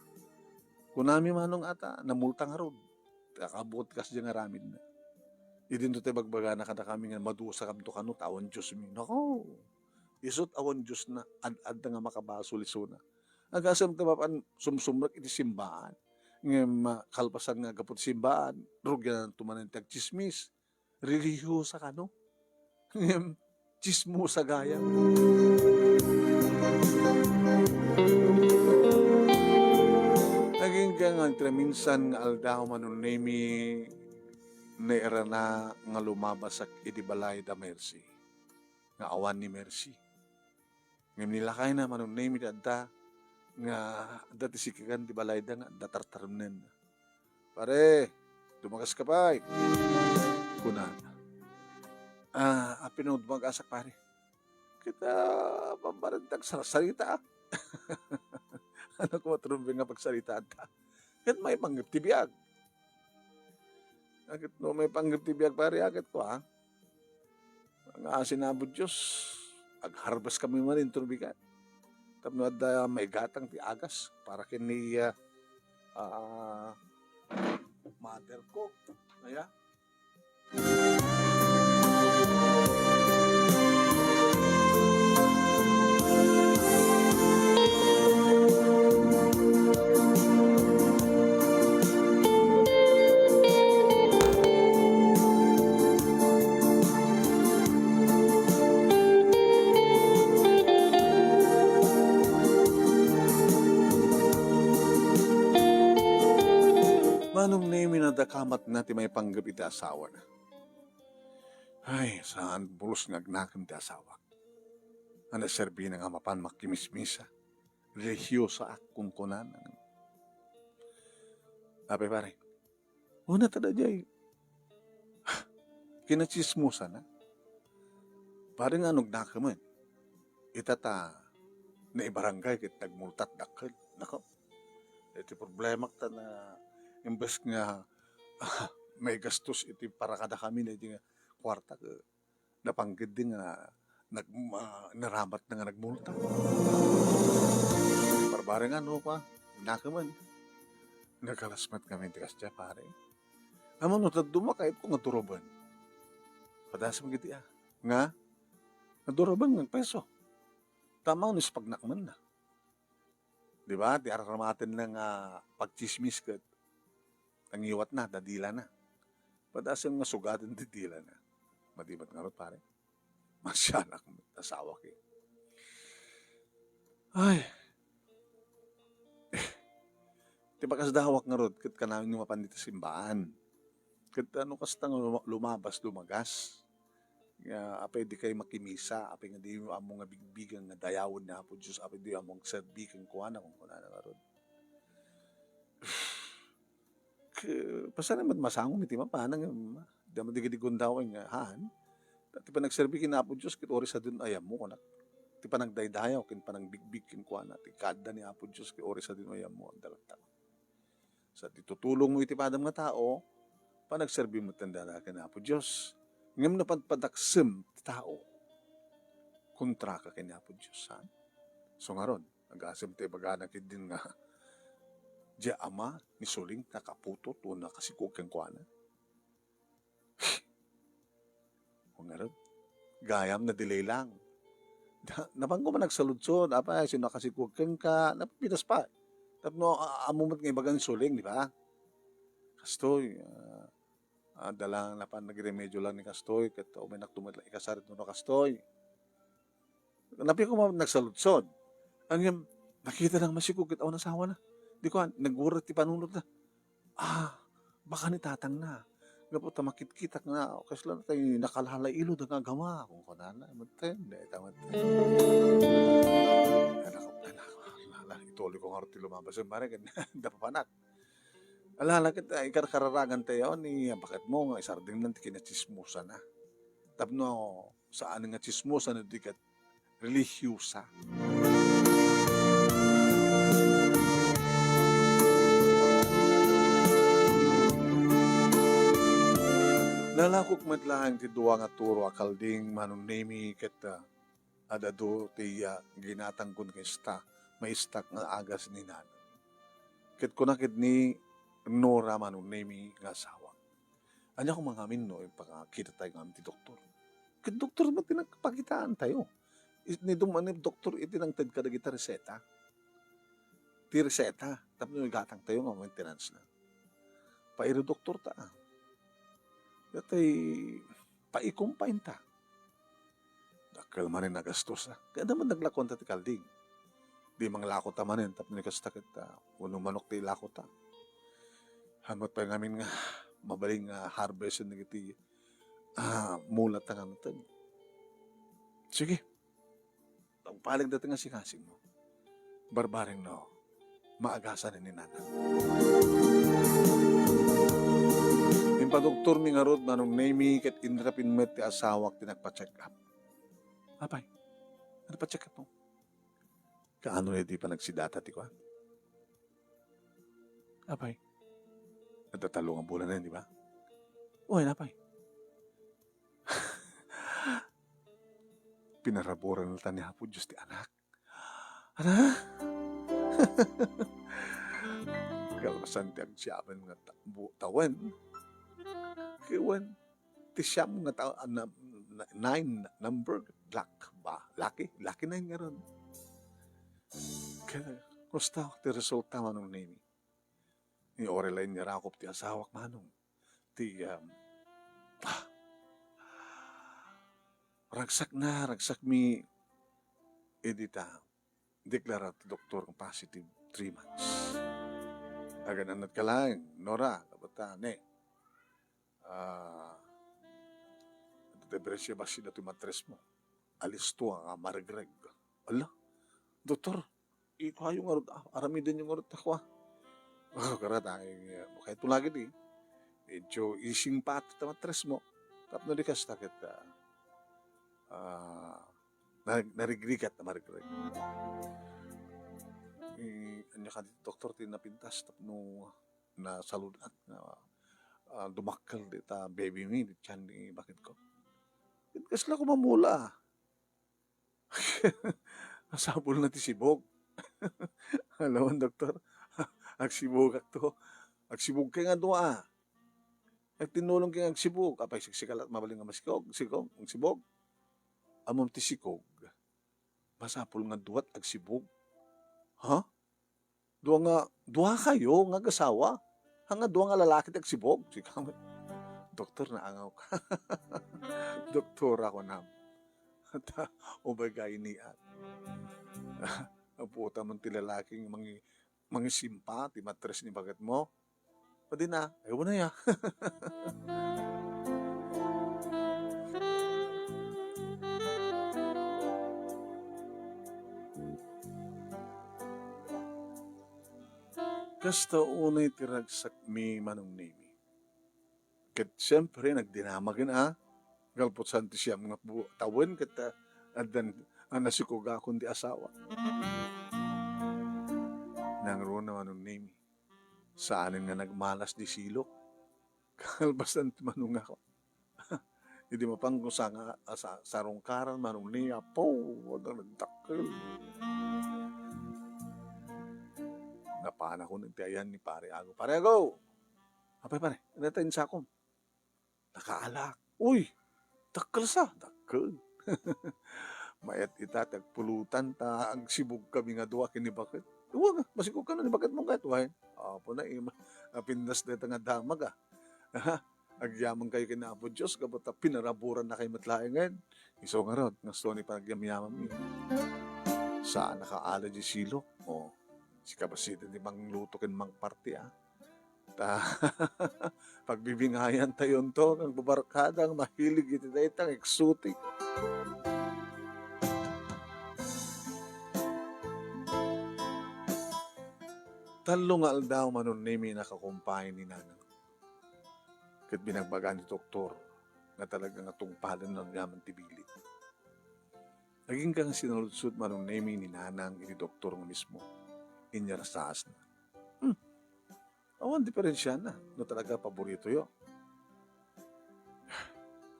Kunami, Manong, ata, namulta ngarud. Ti kakabuot kasdiay nga aramidna. Idinto ti bagbagana kadakami nga madusakamto kano ta awan Diosmi. Nako, isut' awan Diosna, ad-adda nga makabasol isuna. Agasem ta mapan sumsumrek iti simbaan. Ngem, ah, kalpasan nga gapu ti simbaan, rugiananto manen ti agtsismis. Relihiyosa kano. Ngem, tsismosa gayam. Agingga nga agtraminsan nga aldaw, Manong Nemi, nairana nga lumabasak idi balay da Mercy. Nga awan ni Mercy. Ngem ni lakayna, Manong Nemi, ti adda nga adda ti sikigan ti balayda nga adda tartaremnen. "Pare, dumagaska pay," kunana. "Ah, apin no dumagasak, pare?" "Ket, ah, mammarentak sarsaritaak." Ania koma ti rumbeng nga pagsaritaanta? Ket maipanggep ti biag. Ket no maipanggep ti biag, pare, ket kua, nga asin Apo Dios, ag-harvest kami manen ti rumbeng. Tapno adda maigatang ti agas para ken ni, ah, ah, mother ko. Aya. Manong Nemi, nadakamatna ti maipanggep iti asawana. Ay, saan pulos nga agnakem ti asawak. Ania serbina nga mapan makimismisa? Relihiyosaak, kunkunana. Apay, pare? Una ta daydiay. Kinatsismosana. Pare nga anu agnakemen. Ita ta naibarangay ket nagmultat dakkel. Nako. Iti problemak ta na imbes nga maigastos iti para kadakami na iti nga kuarta ket napangged nga nag-, ma-, naramatna nga nagmulta. Parbare nga anu pa, nakemen. Nagkalasmet kami ti kasdiay, pare. Ammom no dadduma, kayatko nga duraben. Padasem gidi, ah. Nga? Nga duraben nga peso. Tama, no, ispagnak man na. Di ba? Ti araramatenna nga pagtsismis ket nangiwatna, dadilana. Padasem nga sugaden ti dilana. Madi met ngarud, pare. Masianak met, asawak, eh. Ay. Ti pakasdawak ngarud, ket kanayon nga mapan dita simbaan. Ket ano kasta nga luma-, lumabas, lumagas? Nga apay dikay makimisa, apay nga diyo ammo nga bigbigen nga dayawen ni Apo Dios, apay diyo ammo agserbi kenkuana, kunkunana ngarud. Ke-, pasanem met masangom iti mapan, nga, di man digdi gundaway nga, haan. Ti panagserbi ken Apo Dios, ket uray sadino a yammo, kunak. Ti panagdaydayaw ken panangbigbig kenkuana, ti kaadda ni Apo Dios, ket uray sadino a yammo, adda latta. Sa ti tutulongmo iti padam nga tao, panagserbi met dayta ken Apo Dios. Ngem no padpadaksem ti tao, kontraka ken Apo Dios, haan? So ngarud, agasem ti ibagana ketdin nga, diay ama ni Suling nakaputot o nakasikog kenkuana. O ngarud, gayam, na-delay lang. Da-, napan ko man nagsaludsod, apay, sino nakasikog kenka, napipitas pa. Tapno, a-, ammo met nga ibaga ni Suling, di ba? Kastoy, ah, Ah, adda lang napan nagremedyo lang ni kastoy, ket umaynak tumay la ikasarit no kastoy. Napay koma nagsaludsod. Ngem, nakita lang masikog ket awan asawana. Di ko, nagwari ti panunotna. Ah, baka ni tatangna. Gapu ta makitkitak nga, kasla tay nakalala ilod nga agama. Kunkunana, maten, dayta maten. Anak, anak, anak, ituloy ko nga ti lumabas. Mare, napapanak. Ala, ala, ket, ay, karkararangan tayo ni, ah, bakit mo nga isardeng lang ti kinachismosan na. Tapno, saan nga chismosan na di ket relihiyosa. Nalakok met laeng ti dua nga turo a kalding, Manong Nemi, ket, ah, ad-adu ti, ah, ginatangkon kasta, maistak nga agas ni Nanang. Ket kuna ket ni Nora, Manong Nemi, nga asawak, "Ania koma ngamin no ipakakita tayo ngamin ti doktor?" Ket doktor met ti nagpakitaan tayo. Is-, ni dum-, ni doktor iti nangted kadagiti reseta. Ti reseta, tapno igatang tayo nga maintenance na. Pairo doktor ta, ah. Datay, paikom pa inta. Dakkel manen a gastos, ah. Kaya naman naglakuan ta ti kalding. Di manglako ta manen, tapno ni kasta ket, ah, wenno manok ti ilako ta. Hamot pay ngamin nga, mabalin nga harvest dagiti, ah, mula ta nga natan. Sige. Pagpaleg dati nga singasing mo. Barbareng no, maagasan ni Nanang. Impadoktor mi ngarud, Manong Nemi, ket inrapin met ti asawak ti nagpa-check up. Apay, ano pa-check up mo? Kaano na di pa nagsidata ti kuan? Apay. Nagtatalo nga bulan na yun, di ba? Uy, napay. Pinaraburan na ta ni Apo Diyos ti anak. Ana? Kalpasan ti agsiaman nga ta-, bu-, tawen. Kiwen, ti siam nga ta-, ah, na-, na-, nine number, luck ba? Lucky? Lucky nine nga ron. Kaya, gusto ti resulta, Manong Nemi. Ni oray la inyarakop ti asawak, Manong. Ti, um, ah, ragsak na, ragsak mi, idi ta, deklara ti doktor nga positive three months. Agan-annad ka laeng, Nora, kabata, ne. Ah, iti presyo basi datoy matres mo. Alisto nga maregreg. Ala, doktor, ikuayo ngarud, ah, aramiden yo ngarud ta kua. Oh, karat, ah, eh, kayto lagi di. Medyo ising pa ti matres mo. Tapno di kasta ket, ah, ah, na-, narigrigat a maregreg. Eh, ania kadi doktor ti napintas tapno nasaludak nga, ah, dumakkel dita baby mi, di tiyan ni bakit ko. Ket kasla ko mamula. Masapul na ti sibog. Alam mo, doktor, agsibogak to. Agsibog kay nga dua. Nagtinulong kay nga agsibog. Apay, siksikalat, mabalin nga masikog, sikog, agsibog. Amom ti sikog. Masapul nga duat agsibog. Ha? Dua nga, dua kayo nga agasawa. Ha nga dua nga lalaki ti agsibog. Sika, doktor, naangaw ka. Doktora ko nam. Ta, ubay gaynian. Aputa man ti lalaki nga mangi-, mangisimpa, ti matres ni baget mo. Pwede na, ayaw na ya. Kasta unay ti ragsakmi, Manong Nemi. Ket siempre, nagdinamagen a, galput saan ti siam nga bu-, tawen ket, ah, addan a nasikogakon ti asawa. Nangruna, Manong Nemi, saanen nga nagmalas di silok. Kalpasan ti manungako. Idi mapanko sa nga, ah, sa, sarungkaran, Manong Nemi, apo, wadang nagdakkel. Napanakon iti ayan ni Pare Ago. "Pare Ago!" "Apay, pare, ano tayo sa akong?" "Nakaalak." "Uy, dakkel sa, dakkel." Mayat ita, ti agpulutan, ta agsibog kami nga dua ken ni baket. Uwa nga, masikog ka na ni baket mo ket, way. Apo na, ima, apindas deta nga damag, ah. Aha. Agyamankay ken Apo Dios gapu ta pinaraburanna kay met laengen. Isu ngarud, ngasto ni panagyamyamanmi. Saan a kaala di silok. O, sika basiten ti mangluto ken mangparti, a. Ta, pagbibingayan tayonto, nga agbabarkada nga mahilig iti dayta nga exotic. Tallo nga aldaw, Manong Nemi, nakakumpay ni Nanang. Ket binagbagaan ti doktor nga talaga nga tungpalen no aniaman ti bilit. Agingga nga sinaludsod, Manong Nemi, ni Nanang iti doktor nga mismo. Inyarasaasna. Hmm. Awan diferensiana no talaga paboritoyo.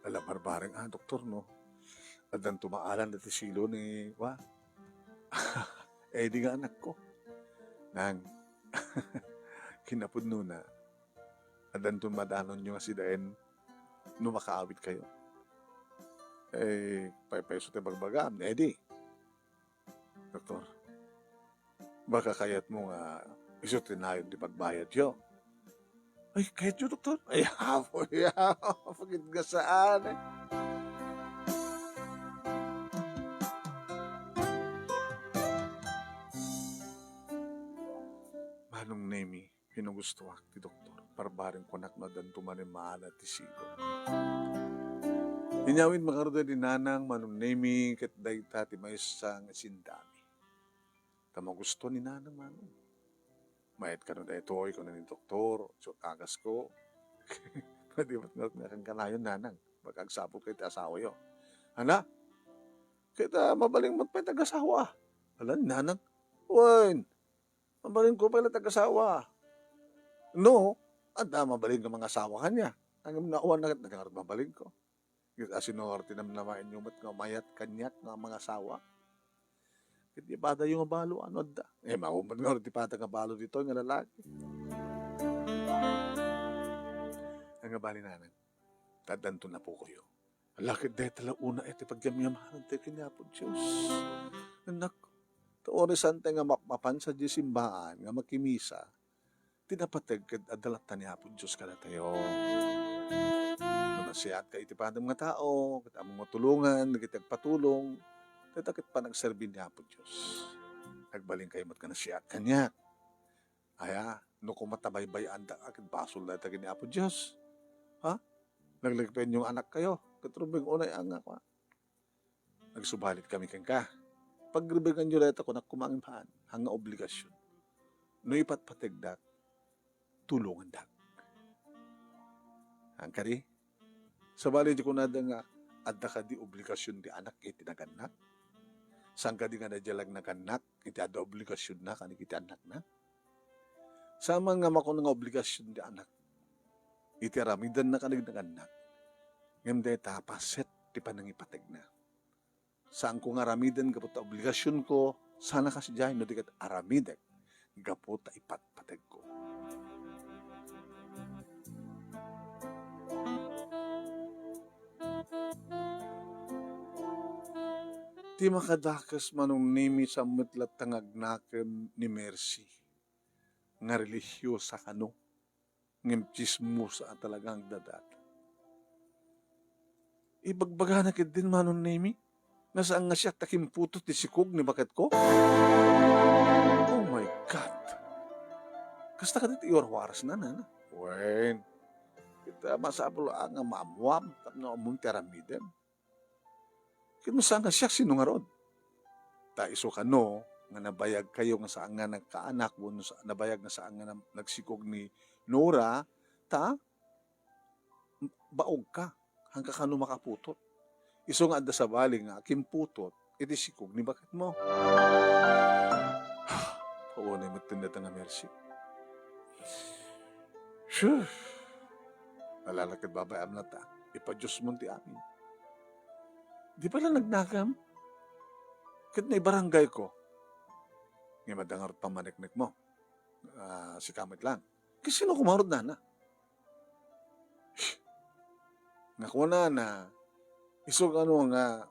Ala, barbareng, a, doktor, no? Addanto maalan dati silo ni, wa? Eddie nga anakko. Nang, kinapudnona, addanton madanonyo nga sidaen no makaawidkayo. E, paypayso ti bagbagam, Eddie. Doktor, baka kayatmo nga isu ti nayon ti pagbayadyo? Ay, kayatyo, doktor? Ay, apo, ya. Pagid nga saan, e. Manong Nemi, pinagustoak ti doktor. Barbareng kunak no addanto manen maalan ti silo. Inyawidmi ngarud ni Nanang, Manong Nemi, ket dayta ti maysa nga sindami. Ta magusto ni Nanang, Manong. Mayat kano daytoy, kuna ni doktor, isu kagasko. Pwede met nga, nga kankanayon, Nanang. Baka agsapulka iti asawayo. Ana? Ket, a, mabalin met pay ti agasawa. Ala, Nanang. Wen, mabalinko pay la ti agasawa. No, adda mabalin nga mangasawa kaniak. Ngem no awan, nagangart mabalinko. Ket asino ngarud ti namnamaenyo met nga mayat kaniak nga mangasawa? Ket ipadayo nga balo, ano adda? E, maupay ngarud ti pada nga balo ditoy nga lalaki. Ania bali, Nanang, ta addanton apokoyo. Ala, ket dayta la unay ti pagyamyamanan tayo ken ni Apo Dios. Anak, ta uray saan tayo nga mapmapan sadiay simbaan nga makimisa, ti napateg ket adda latta ni Apo Dios kadatayo. No nasiatka iti padam nga tao, ket ammom nga tulongan dagiti agpatulong, dayta ket panagserbi ni Apo Dios. Agbalinkayo met nga nasiat kaniak. Aya, no koma ta baybay-andak, a, ket basol dayta ken ni Apo Dios. Ha? Laglagipenyo nga anakkayo, ket rumbeng unay a nga, kua, agsubalitkami kenka. Pagribenganyo dayta, kunak koma ngem haan, haan nga obligasion. No ipatpategdak, tulongandak. Haan kadi? Sabali, di kunada nga, adda kadi obligasion ti anak iti nagannak? Saan kadi nga nadya laeng nagannak iti adda obligasionna kadagiti annakna? Saan man nga makuna nga obligasion ti anak iti aramidenna kadagiti nagannak, ngem dayta paset ti panangipategna. Saanko nga aramiden gapu ta obligasionko, saan a kasdiay no di ket aramidek gapu ta ipatpategko. Ti makadakes, Manong Nemi, saan met latta nga agnakem ni Mercy nga relihiosa kano. Ngem tsismosa a talaga nga agdadata. Ibagbagana ketdin, Manong Nemi, nga saan nga siak ta kimputot ti sikog ni baketko? Oh my God! Kasta kadi ti iwarwarasna, nana? Wen, ket masapul a nga maammuam tapno ammom ti aramidem. Ket no saan nga siak, sino ngarud? Ta isu kano nga nabayagkayo nga saan nga nagkaanak wenno sa-, nabayag nga saan nga nam-, nagsikog ni Nora, ta baogka, haanka kano makaputot. Isu nga adda sabali nga kimputot iti sikog ni baketmo. Paunay met dayta nga Mercy. Shoo! Ala ket, babayam latta, ipadiosmon ti amin. Di pay la nagnakem? Ket naibaranggayko. Ngem adda ngarud pammaneknekmo. A, sika met laeng. Ket sino koma ngarud, nana? Nga kunana, isu kano nga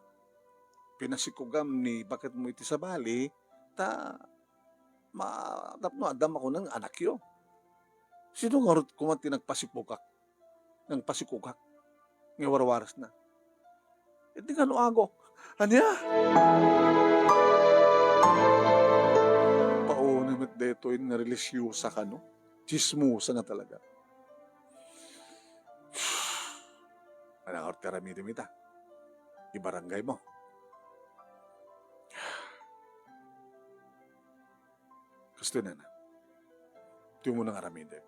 pinasikogam ni baketmo iti sabali, ta ma-, tapno adda makunan nga anakyo. Sino ngarud koma ti nagpasikogak? nangpasikugak nga iwarwarasna. Iti kano agok. Ania? Paunay met daytoy nga relihiyosa kano. Tsismosa nga talaga. Manangaw ti aramidem ita. Ibarangay mo. Kastoy nana. Diyo mo nang aramidem.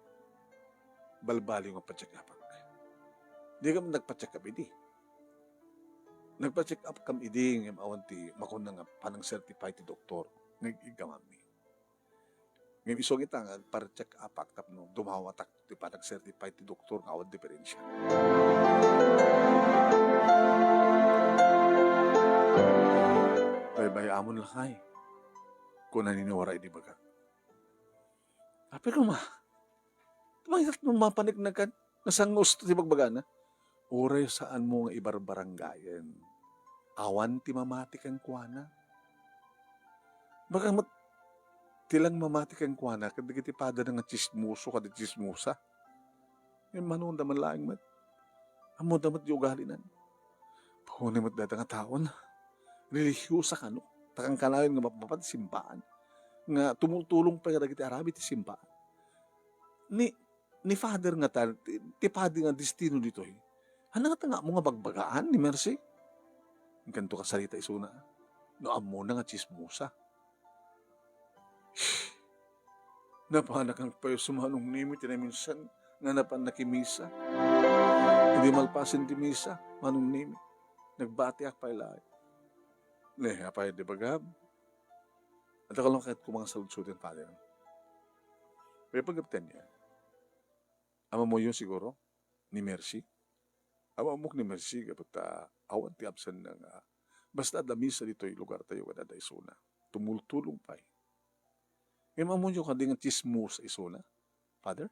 Balbaliw nga pa-check upak. Di ka man nagpa-check up idi. Nagpa-check up kam idi ngem awan ti makuna nga panang-certify ti doktor nga ig-, iggamanmi. Ngem isu nga ita nga agpar-check upak tapno dumawatak ti panag-certify ti doktor nga awan diferensya. Baybay-amon lakay, kuna ni Nora idi ibaga. Apay koma, mayat no mapanik na kan, nasangos ti bagbagana. Uray saan mo nga ibarbarangayen. Awan ti mamati kenkuana. Baka met, ti lang mamati kenkuana, kadagiti pader nga tsismoso, kada tsismosa. Ngem mano da man laeng met. Ammo da met di ugalina. Paunay met dayta nga taon. Relihiyosa kano. Ta kankanayon nga mapmapan ti simbaan. Nga tumultulong pay kadagiti aramid ti simbaan. Ni, ni Father nga tal-, ti, ti padi nga destino ditoy. Ania nga tanga mo nga bagbagaan ni Mercy? Inkanto kasarita isuna. No ammona nga tsismosa. Napanak ang payo si Manong Nemi ti naminsan nga napan nakimisa. Idi malpasen ti misa, Manong Nemi, nagbatiak pay laeng. Ne, apay di bagam? Adda ka lang kahit kumang saludsuden, Father. Kaya pagkapten niya, amamoyo siguro ni Mercy? Amammok ni Mercy, gapu ta awan ti absenna nga basta adda misa ditoy lugar tayo ket adda isuna. Tumultulong pay. Ngem ammoyo kadi nga tsismosa isuna, Father?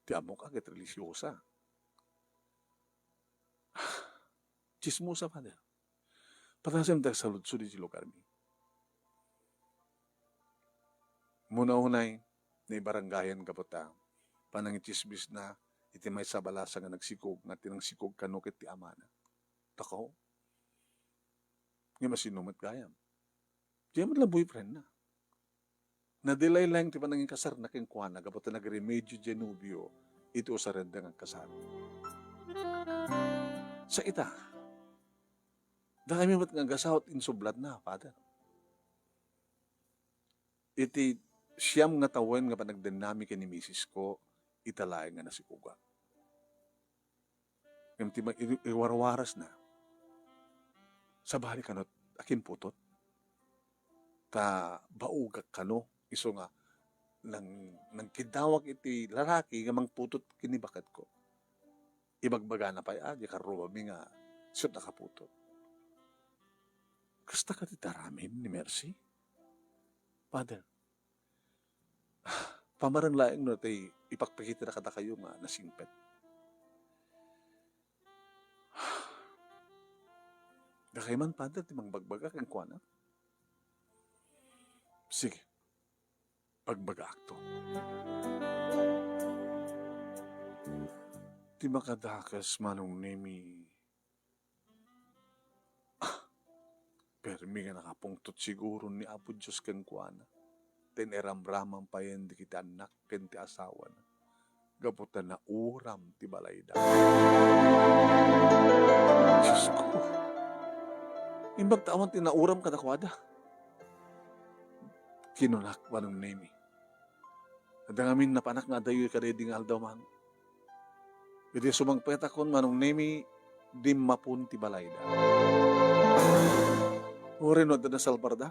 Ti ammok a ket relihiyosa. Tsismosa, Father. Patasem ti agsaludsod iti lugarmi. Muna unay, naibarangayan gapu ta panangitsismisna iti maysa a balasa nga nagsikog, nga ti nangsikog kano ket ti amana. Tako. Ngem asino met gayam? Diay met la boyfriendna. Nadelay laeng ti panangikasarna kenkuana gapu ta nagremedio diay nobio iti usarenda nga agkasar. Sa ita, dakami met nga agasawat insublatna, Father. Iti siam nga tawen nga panagdennami ken ni misisko, ita laeng nga nasikogak. Ngem ti ma-, i-, iwarwarasna, sabali kano, akinputot. Ta baogak kano, isu nga nang, nangkiddawak iti lalaki nga mangputot ken ni baketko. Ibagbagana pay a, di karruami nga isut' a kaputot. Kasta kadi ti aramid ni Mercy? Father, pamaren laeng no ti ipakpakitana kadakayo nga nasingpet. Dakay man, Father, ti mangbagbaga kenkuana. Sige, pagbagaakto. Ti makadakes, Manong Nemi, ah, permi nga nakapungtot siguro ni Apo Dios kenkuana. Ti nairamraman payen dagiti annak ken ti asawana gapu ta nauram ti balayda. Diosko, imbag ta awan ti nauram kadakuada. Kinunak, Manong Nemi. Adda ngamin napanak nga adayo kadaydi nga aldaw, Manong. Idi sumangpetakon, Manong Nemi, dimmapon ti balayda. Uray no adda nasalbarda,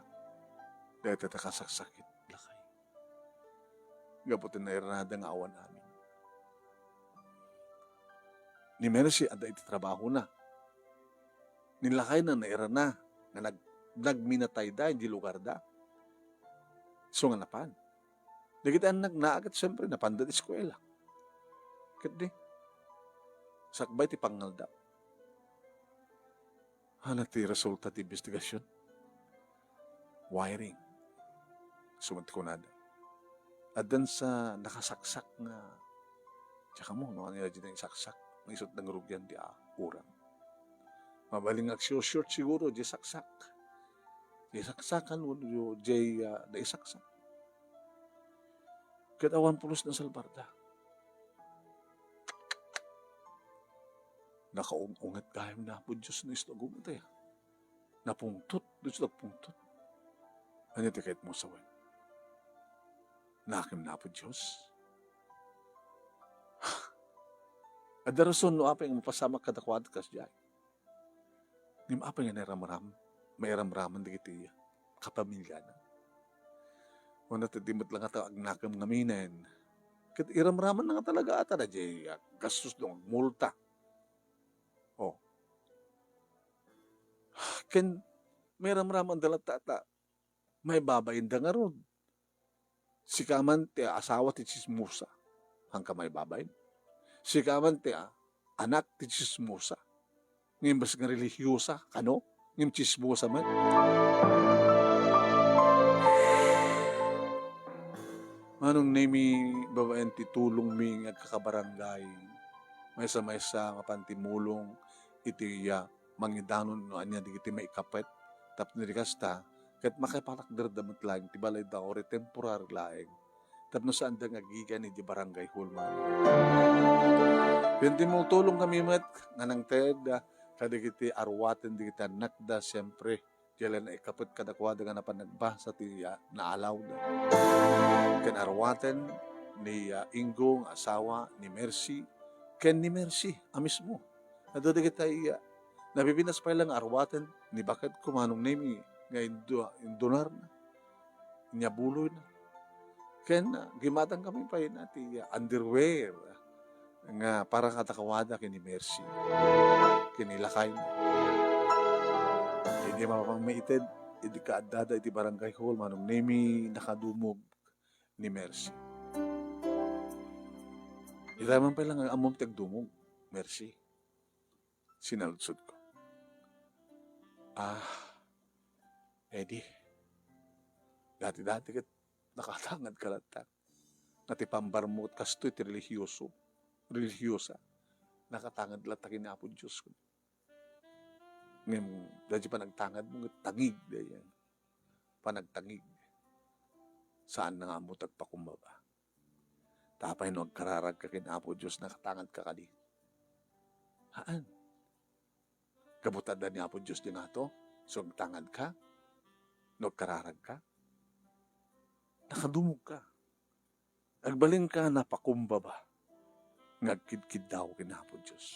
dayta ta kasaksakit, lakay. Gapu ti nairanada nga awan amin. Ni Mercy adda iti trabahona. Ni lakayna nairana nga nag-, nagminatayda iti lugarda. Isu nga napan. Dagiti annakna ket, siempre, napanda ti eskuela. Ket di, sakbay ti pangngalda. Ania ti resulta ti imbestigasion? Wiring. Isu met ti kunada. Addan sa nakasaksak nga Diak ammo no ania diay naisaksak, nga isut' nangrugian ti, ah, uram. Mabalin nga agsiusiurt siguro diay saksak. Diay saksakan wenno diay, ah, naisaksak. Ket awan pulos nasalbarda. Nakaung-unget gayam ni Apo Dios no isu a gumtay. Napungtot, diay nagpungtot. Ania ti kayatmo sawen? Nakem ni Apo Dios? Adda rason no apay nga mapasamak kadakuada kasdiay. Ngem apay nga nairamram-, mairamraman dagiti kapamiliana? Wenno ti, di met la ngata agnakem ngaminen. Ket iramramanna ngata latta, ta diay gastos no agmulta. Oh. Ken mairamramanda latta ta maibabainda ngarud. Sika man ti asawa ti tsismosa. Haanka maibabain. Sika man ti, ah, anak ti tsismosa. Ngem basta nga relihiyosa kano, ngem tsismosa met. Manong Nemi, babaen ti tulongmi nga agkakabarangay, maysa-maysa mapan ti mulong iti, ah, mangidanon no ania dagiti maikapet, tapno di kasta, ket makipatakderda met laeng ti balayda uray temporary laeng, tapno saanda nga agigan idiay barangay hall man. Ken ti multulong kami met nga nangted kadagiti aruaten dagiti annakda, siempre, diay la naikapet kadakuada nga napan nagbasa ti, ah, naalawda. Ken aruaten ni, ah, Ingo nga asawa ni Mercy, ken ni Mercy a mismo. Adu dagiti, ah, napipinas pay la nga aruaten ni baketko, Manong Nemi, nga indu-, indunarna, inyabuloyna. Ken, ah, gimmatangkami pay na ti, ah, underwear nga para kadakuada ken ni Mercy, ken ni lakayna. Idi mapamaited, idi kaaddada iti barangay hall, Manong Nemi, nakadumog ni Mercy. Ita man pay la nga ammom ti agdumog, Mercy. Sinaludsodko. Ah, Eddie, dati-dati ket nakatangadka latta. Nga ti pambarmo ket kastoy ti relihiyoso, relihiyosa. Nakatangad latta ken ni Apo Dios. Ngem, daydi panagtangadmo, ket tangig, daydi. Panagtangig. Saan na nga ammo ti agpakumbaba. Ta apay no agkararagka ken Apo Dios, nakatangadka kadi? Haan. Gapu ta adda ni Apo Dios diay ngato, so agtangadka, no agkararagka, nakadumogka. Agbalinka napakumbaba nga agkidkiddaw ken Apo Dios.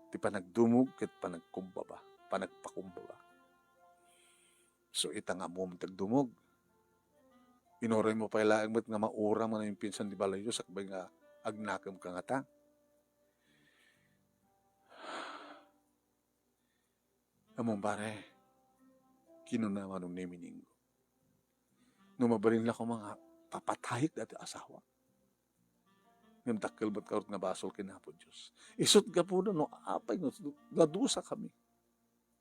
Ti panagdumog ket panagkumbaba, panagpakumbaba. So, ita nga ammom ti agdumog. Inuraymo pay laeng met nga mauram nga naminpinsan ti balayyo sakbay nga agnakemka ngata. Ammom, pare, kinuna Manong Nemi ni Ingo. No mabalin la koma nga papatayek daytoy asawa. Ngem dakkel met ngarud nga basol ken Apo Dios. Isut' gapuna no apay no nadusakami.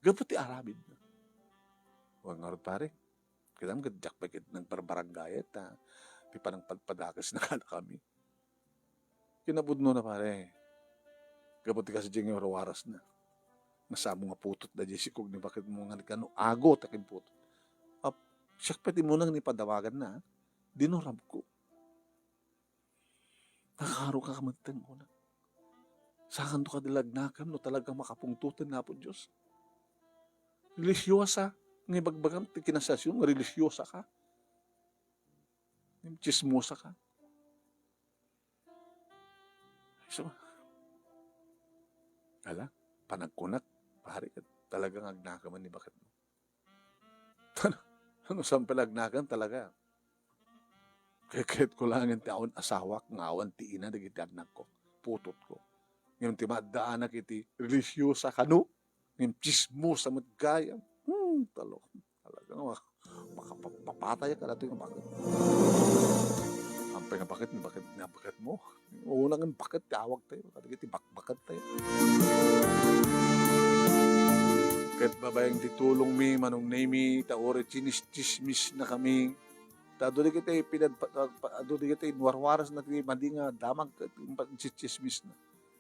Gapu ti aramidna. Wen ngarud, pare, kitam ket diak pay ket nagbarbaranggayen ta ti panangpadpadakesna kadakami. Kinapudnona, pare, gapu ti kasdiay nga warwarasna. Nasamo nga putotda diay sikog ni baketmo nga kano ago ta ken putot. Ap-, siak pay ti immuna nga ipadawaganna, a. Dinuramko. Nakaruka ka metten, kuna. Saanto kadi la agnakem no talagang makapungtoten ni Apo Dios? Relihiyosa nga ibagbagam ti kinasasio nga relihiyosa ka. Tsismosa ka. So, ala, panagkunak, pare, ket talagang agnakeman ni baketmo. Ano, saan pay la agnakem talaga? Kayatko laengen ti awan asawak nga awan ti ina dagiti annakko, putotko. Ngem ti maaddaanak iti relihiyosa kano, ngem tsismosa met gayam. Hmm, talo. Talaga nga maka-, makapapatay ka datoy nga baket. Ampay nga baket, nga baket, nga baketmo. Una nga baket ti awagtayo, kadagiti bakbakettayo. Ket babaen ti tulongmi, Manong Nemi, ta uray tsinis-tsismisnakami, Adu dagiti pinad-, pa-, pa-, adu dagiti inwarwaras na ti madi nga damag ket insitsismis na.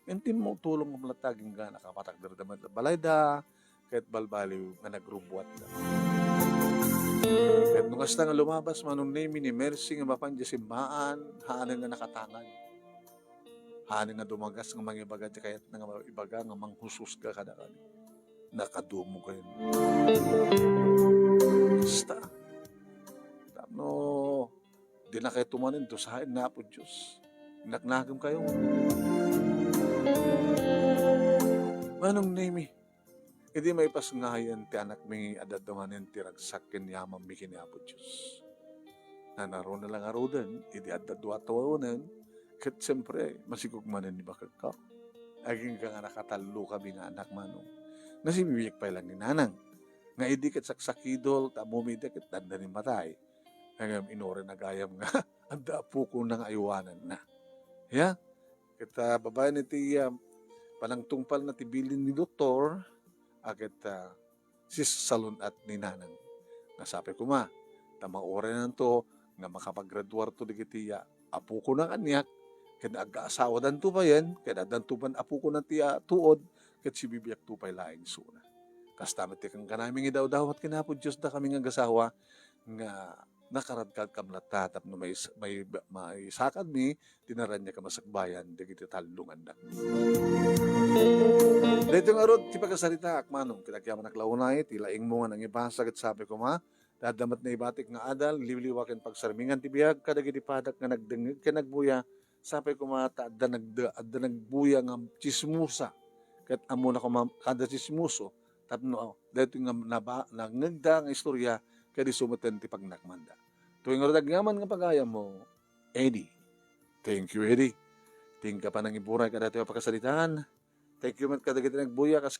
Intim mo tulong mo latta agingga nakapatak darda met balayda, ket balbaliw nga nagrubuatda. Ket no kasta nga lumabas, Manong Nemi, ni Mercy nga mapan diay simmaan, haanen nga nakatangan. Haanen nga dumagas nga mangibaga diay kayatna nga ibaga nga manghusghusga kadakami. Nakadumog kayo. Kasta. Tapno, di na kayo tumanin, dusain na Apo Diyos. Naknakam kayo. Manong Nemi, idi maipasngayan ti anakmi, adda manen ti ragsak ken yamanmi ken ni Apo Diyos. Nanaruna lang aruden, idi adda dua tawewen, ket siempre, masigog manen ni bakekka. Agingga nga nakatallo kami nga anak, Manong. Nasibibiag pay lang ni Nanang. Nga idi ket saksakidol, ta ammom idi ket adda ni matay. Ngem inuray na gayam nga adda apokona nga aywananna. Ya? Ket, ah, babaen iti, ah, panangtungpalna ti bilin ni doktor, a ket, ah, sissalun-at ni Nanang. Nga sapay koma, ta maurayanto nga makapagraduarto dagiti, ah, apokona kaniak, ket agkaasawadanto payen, ket addanto met apokona ti, ah, tuod, ket sibibiagto pay laeng isuna. Kasta met ti kankanami nga idawdawat ken Apo Dios dakami nga agasawa, nga nakaradkadkam latta tapno mais-, mai-, maisakadmi ti naraniag a masakbayan dagiti tallo nga annak. Daytoy ngarud ti pakasaritaak, Manong, ket agyamanak la unay ti laingmo nga nangibasa ket sapay koma, ta adda met naibatik nga adal, liwliwa ken pagsarmingan ti biag kadagiti padak nga nagdengngeg ken nagbuya, sapay koma ta adda nagda-, adda nagbuya nga tsismosa, ket ammona koma kada tsismoso, tapno daytoy nga naba-, nangngegda nga istorya, ket isu metten ti pagnakmanda. Toy ngarud agyaman nga pagayammo, Eddie. Thank you, Eddie. Ti inka panangiburay kadaytoy a pakasaritaan. Thank you met kadagiti nagbuya kas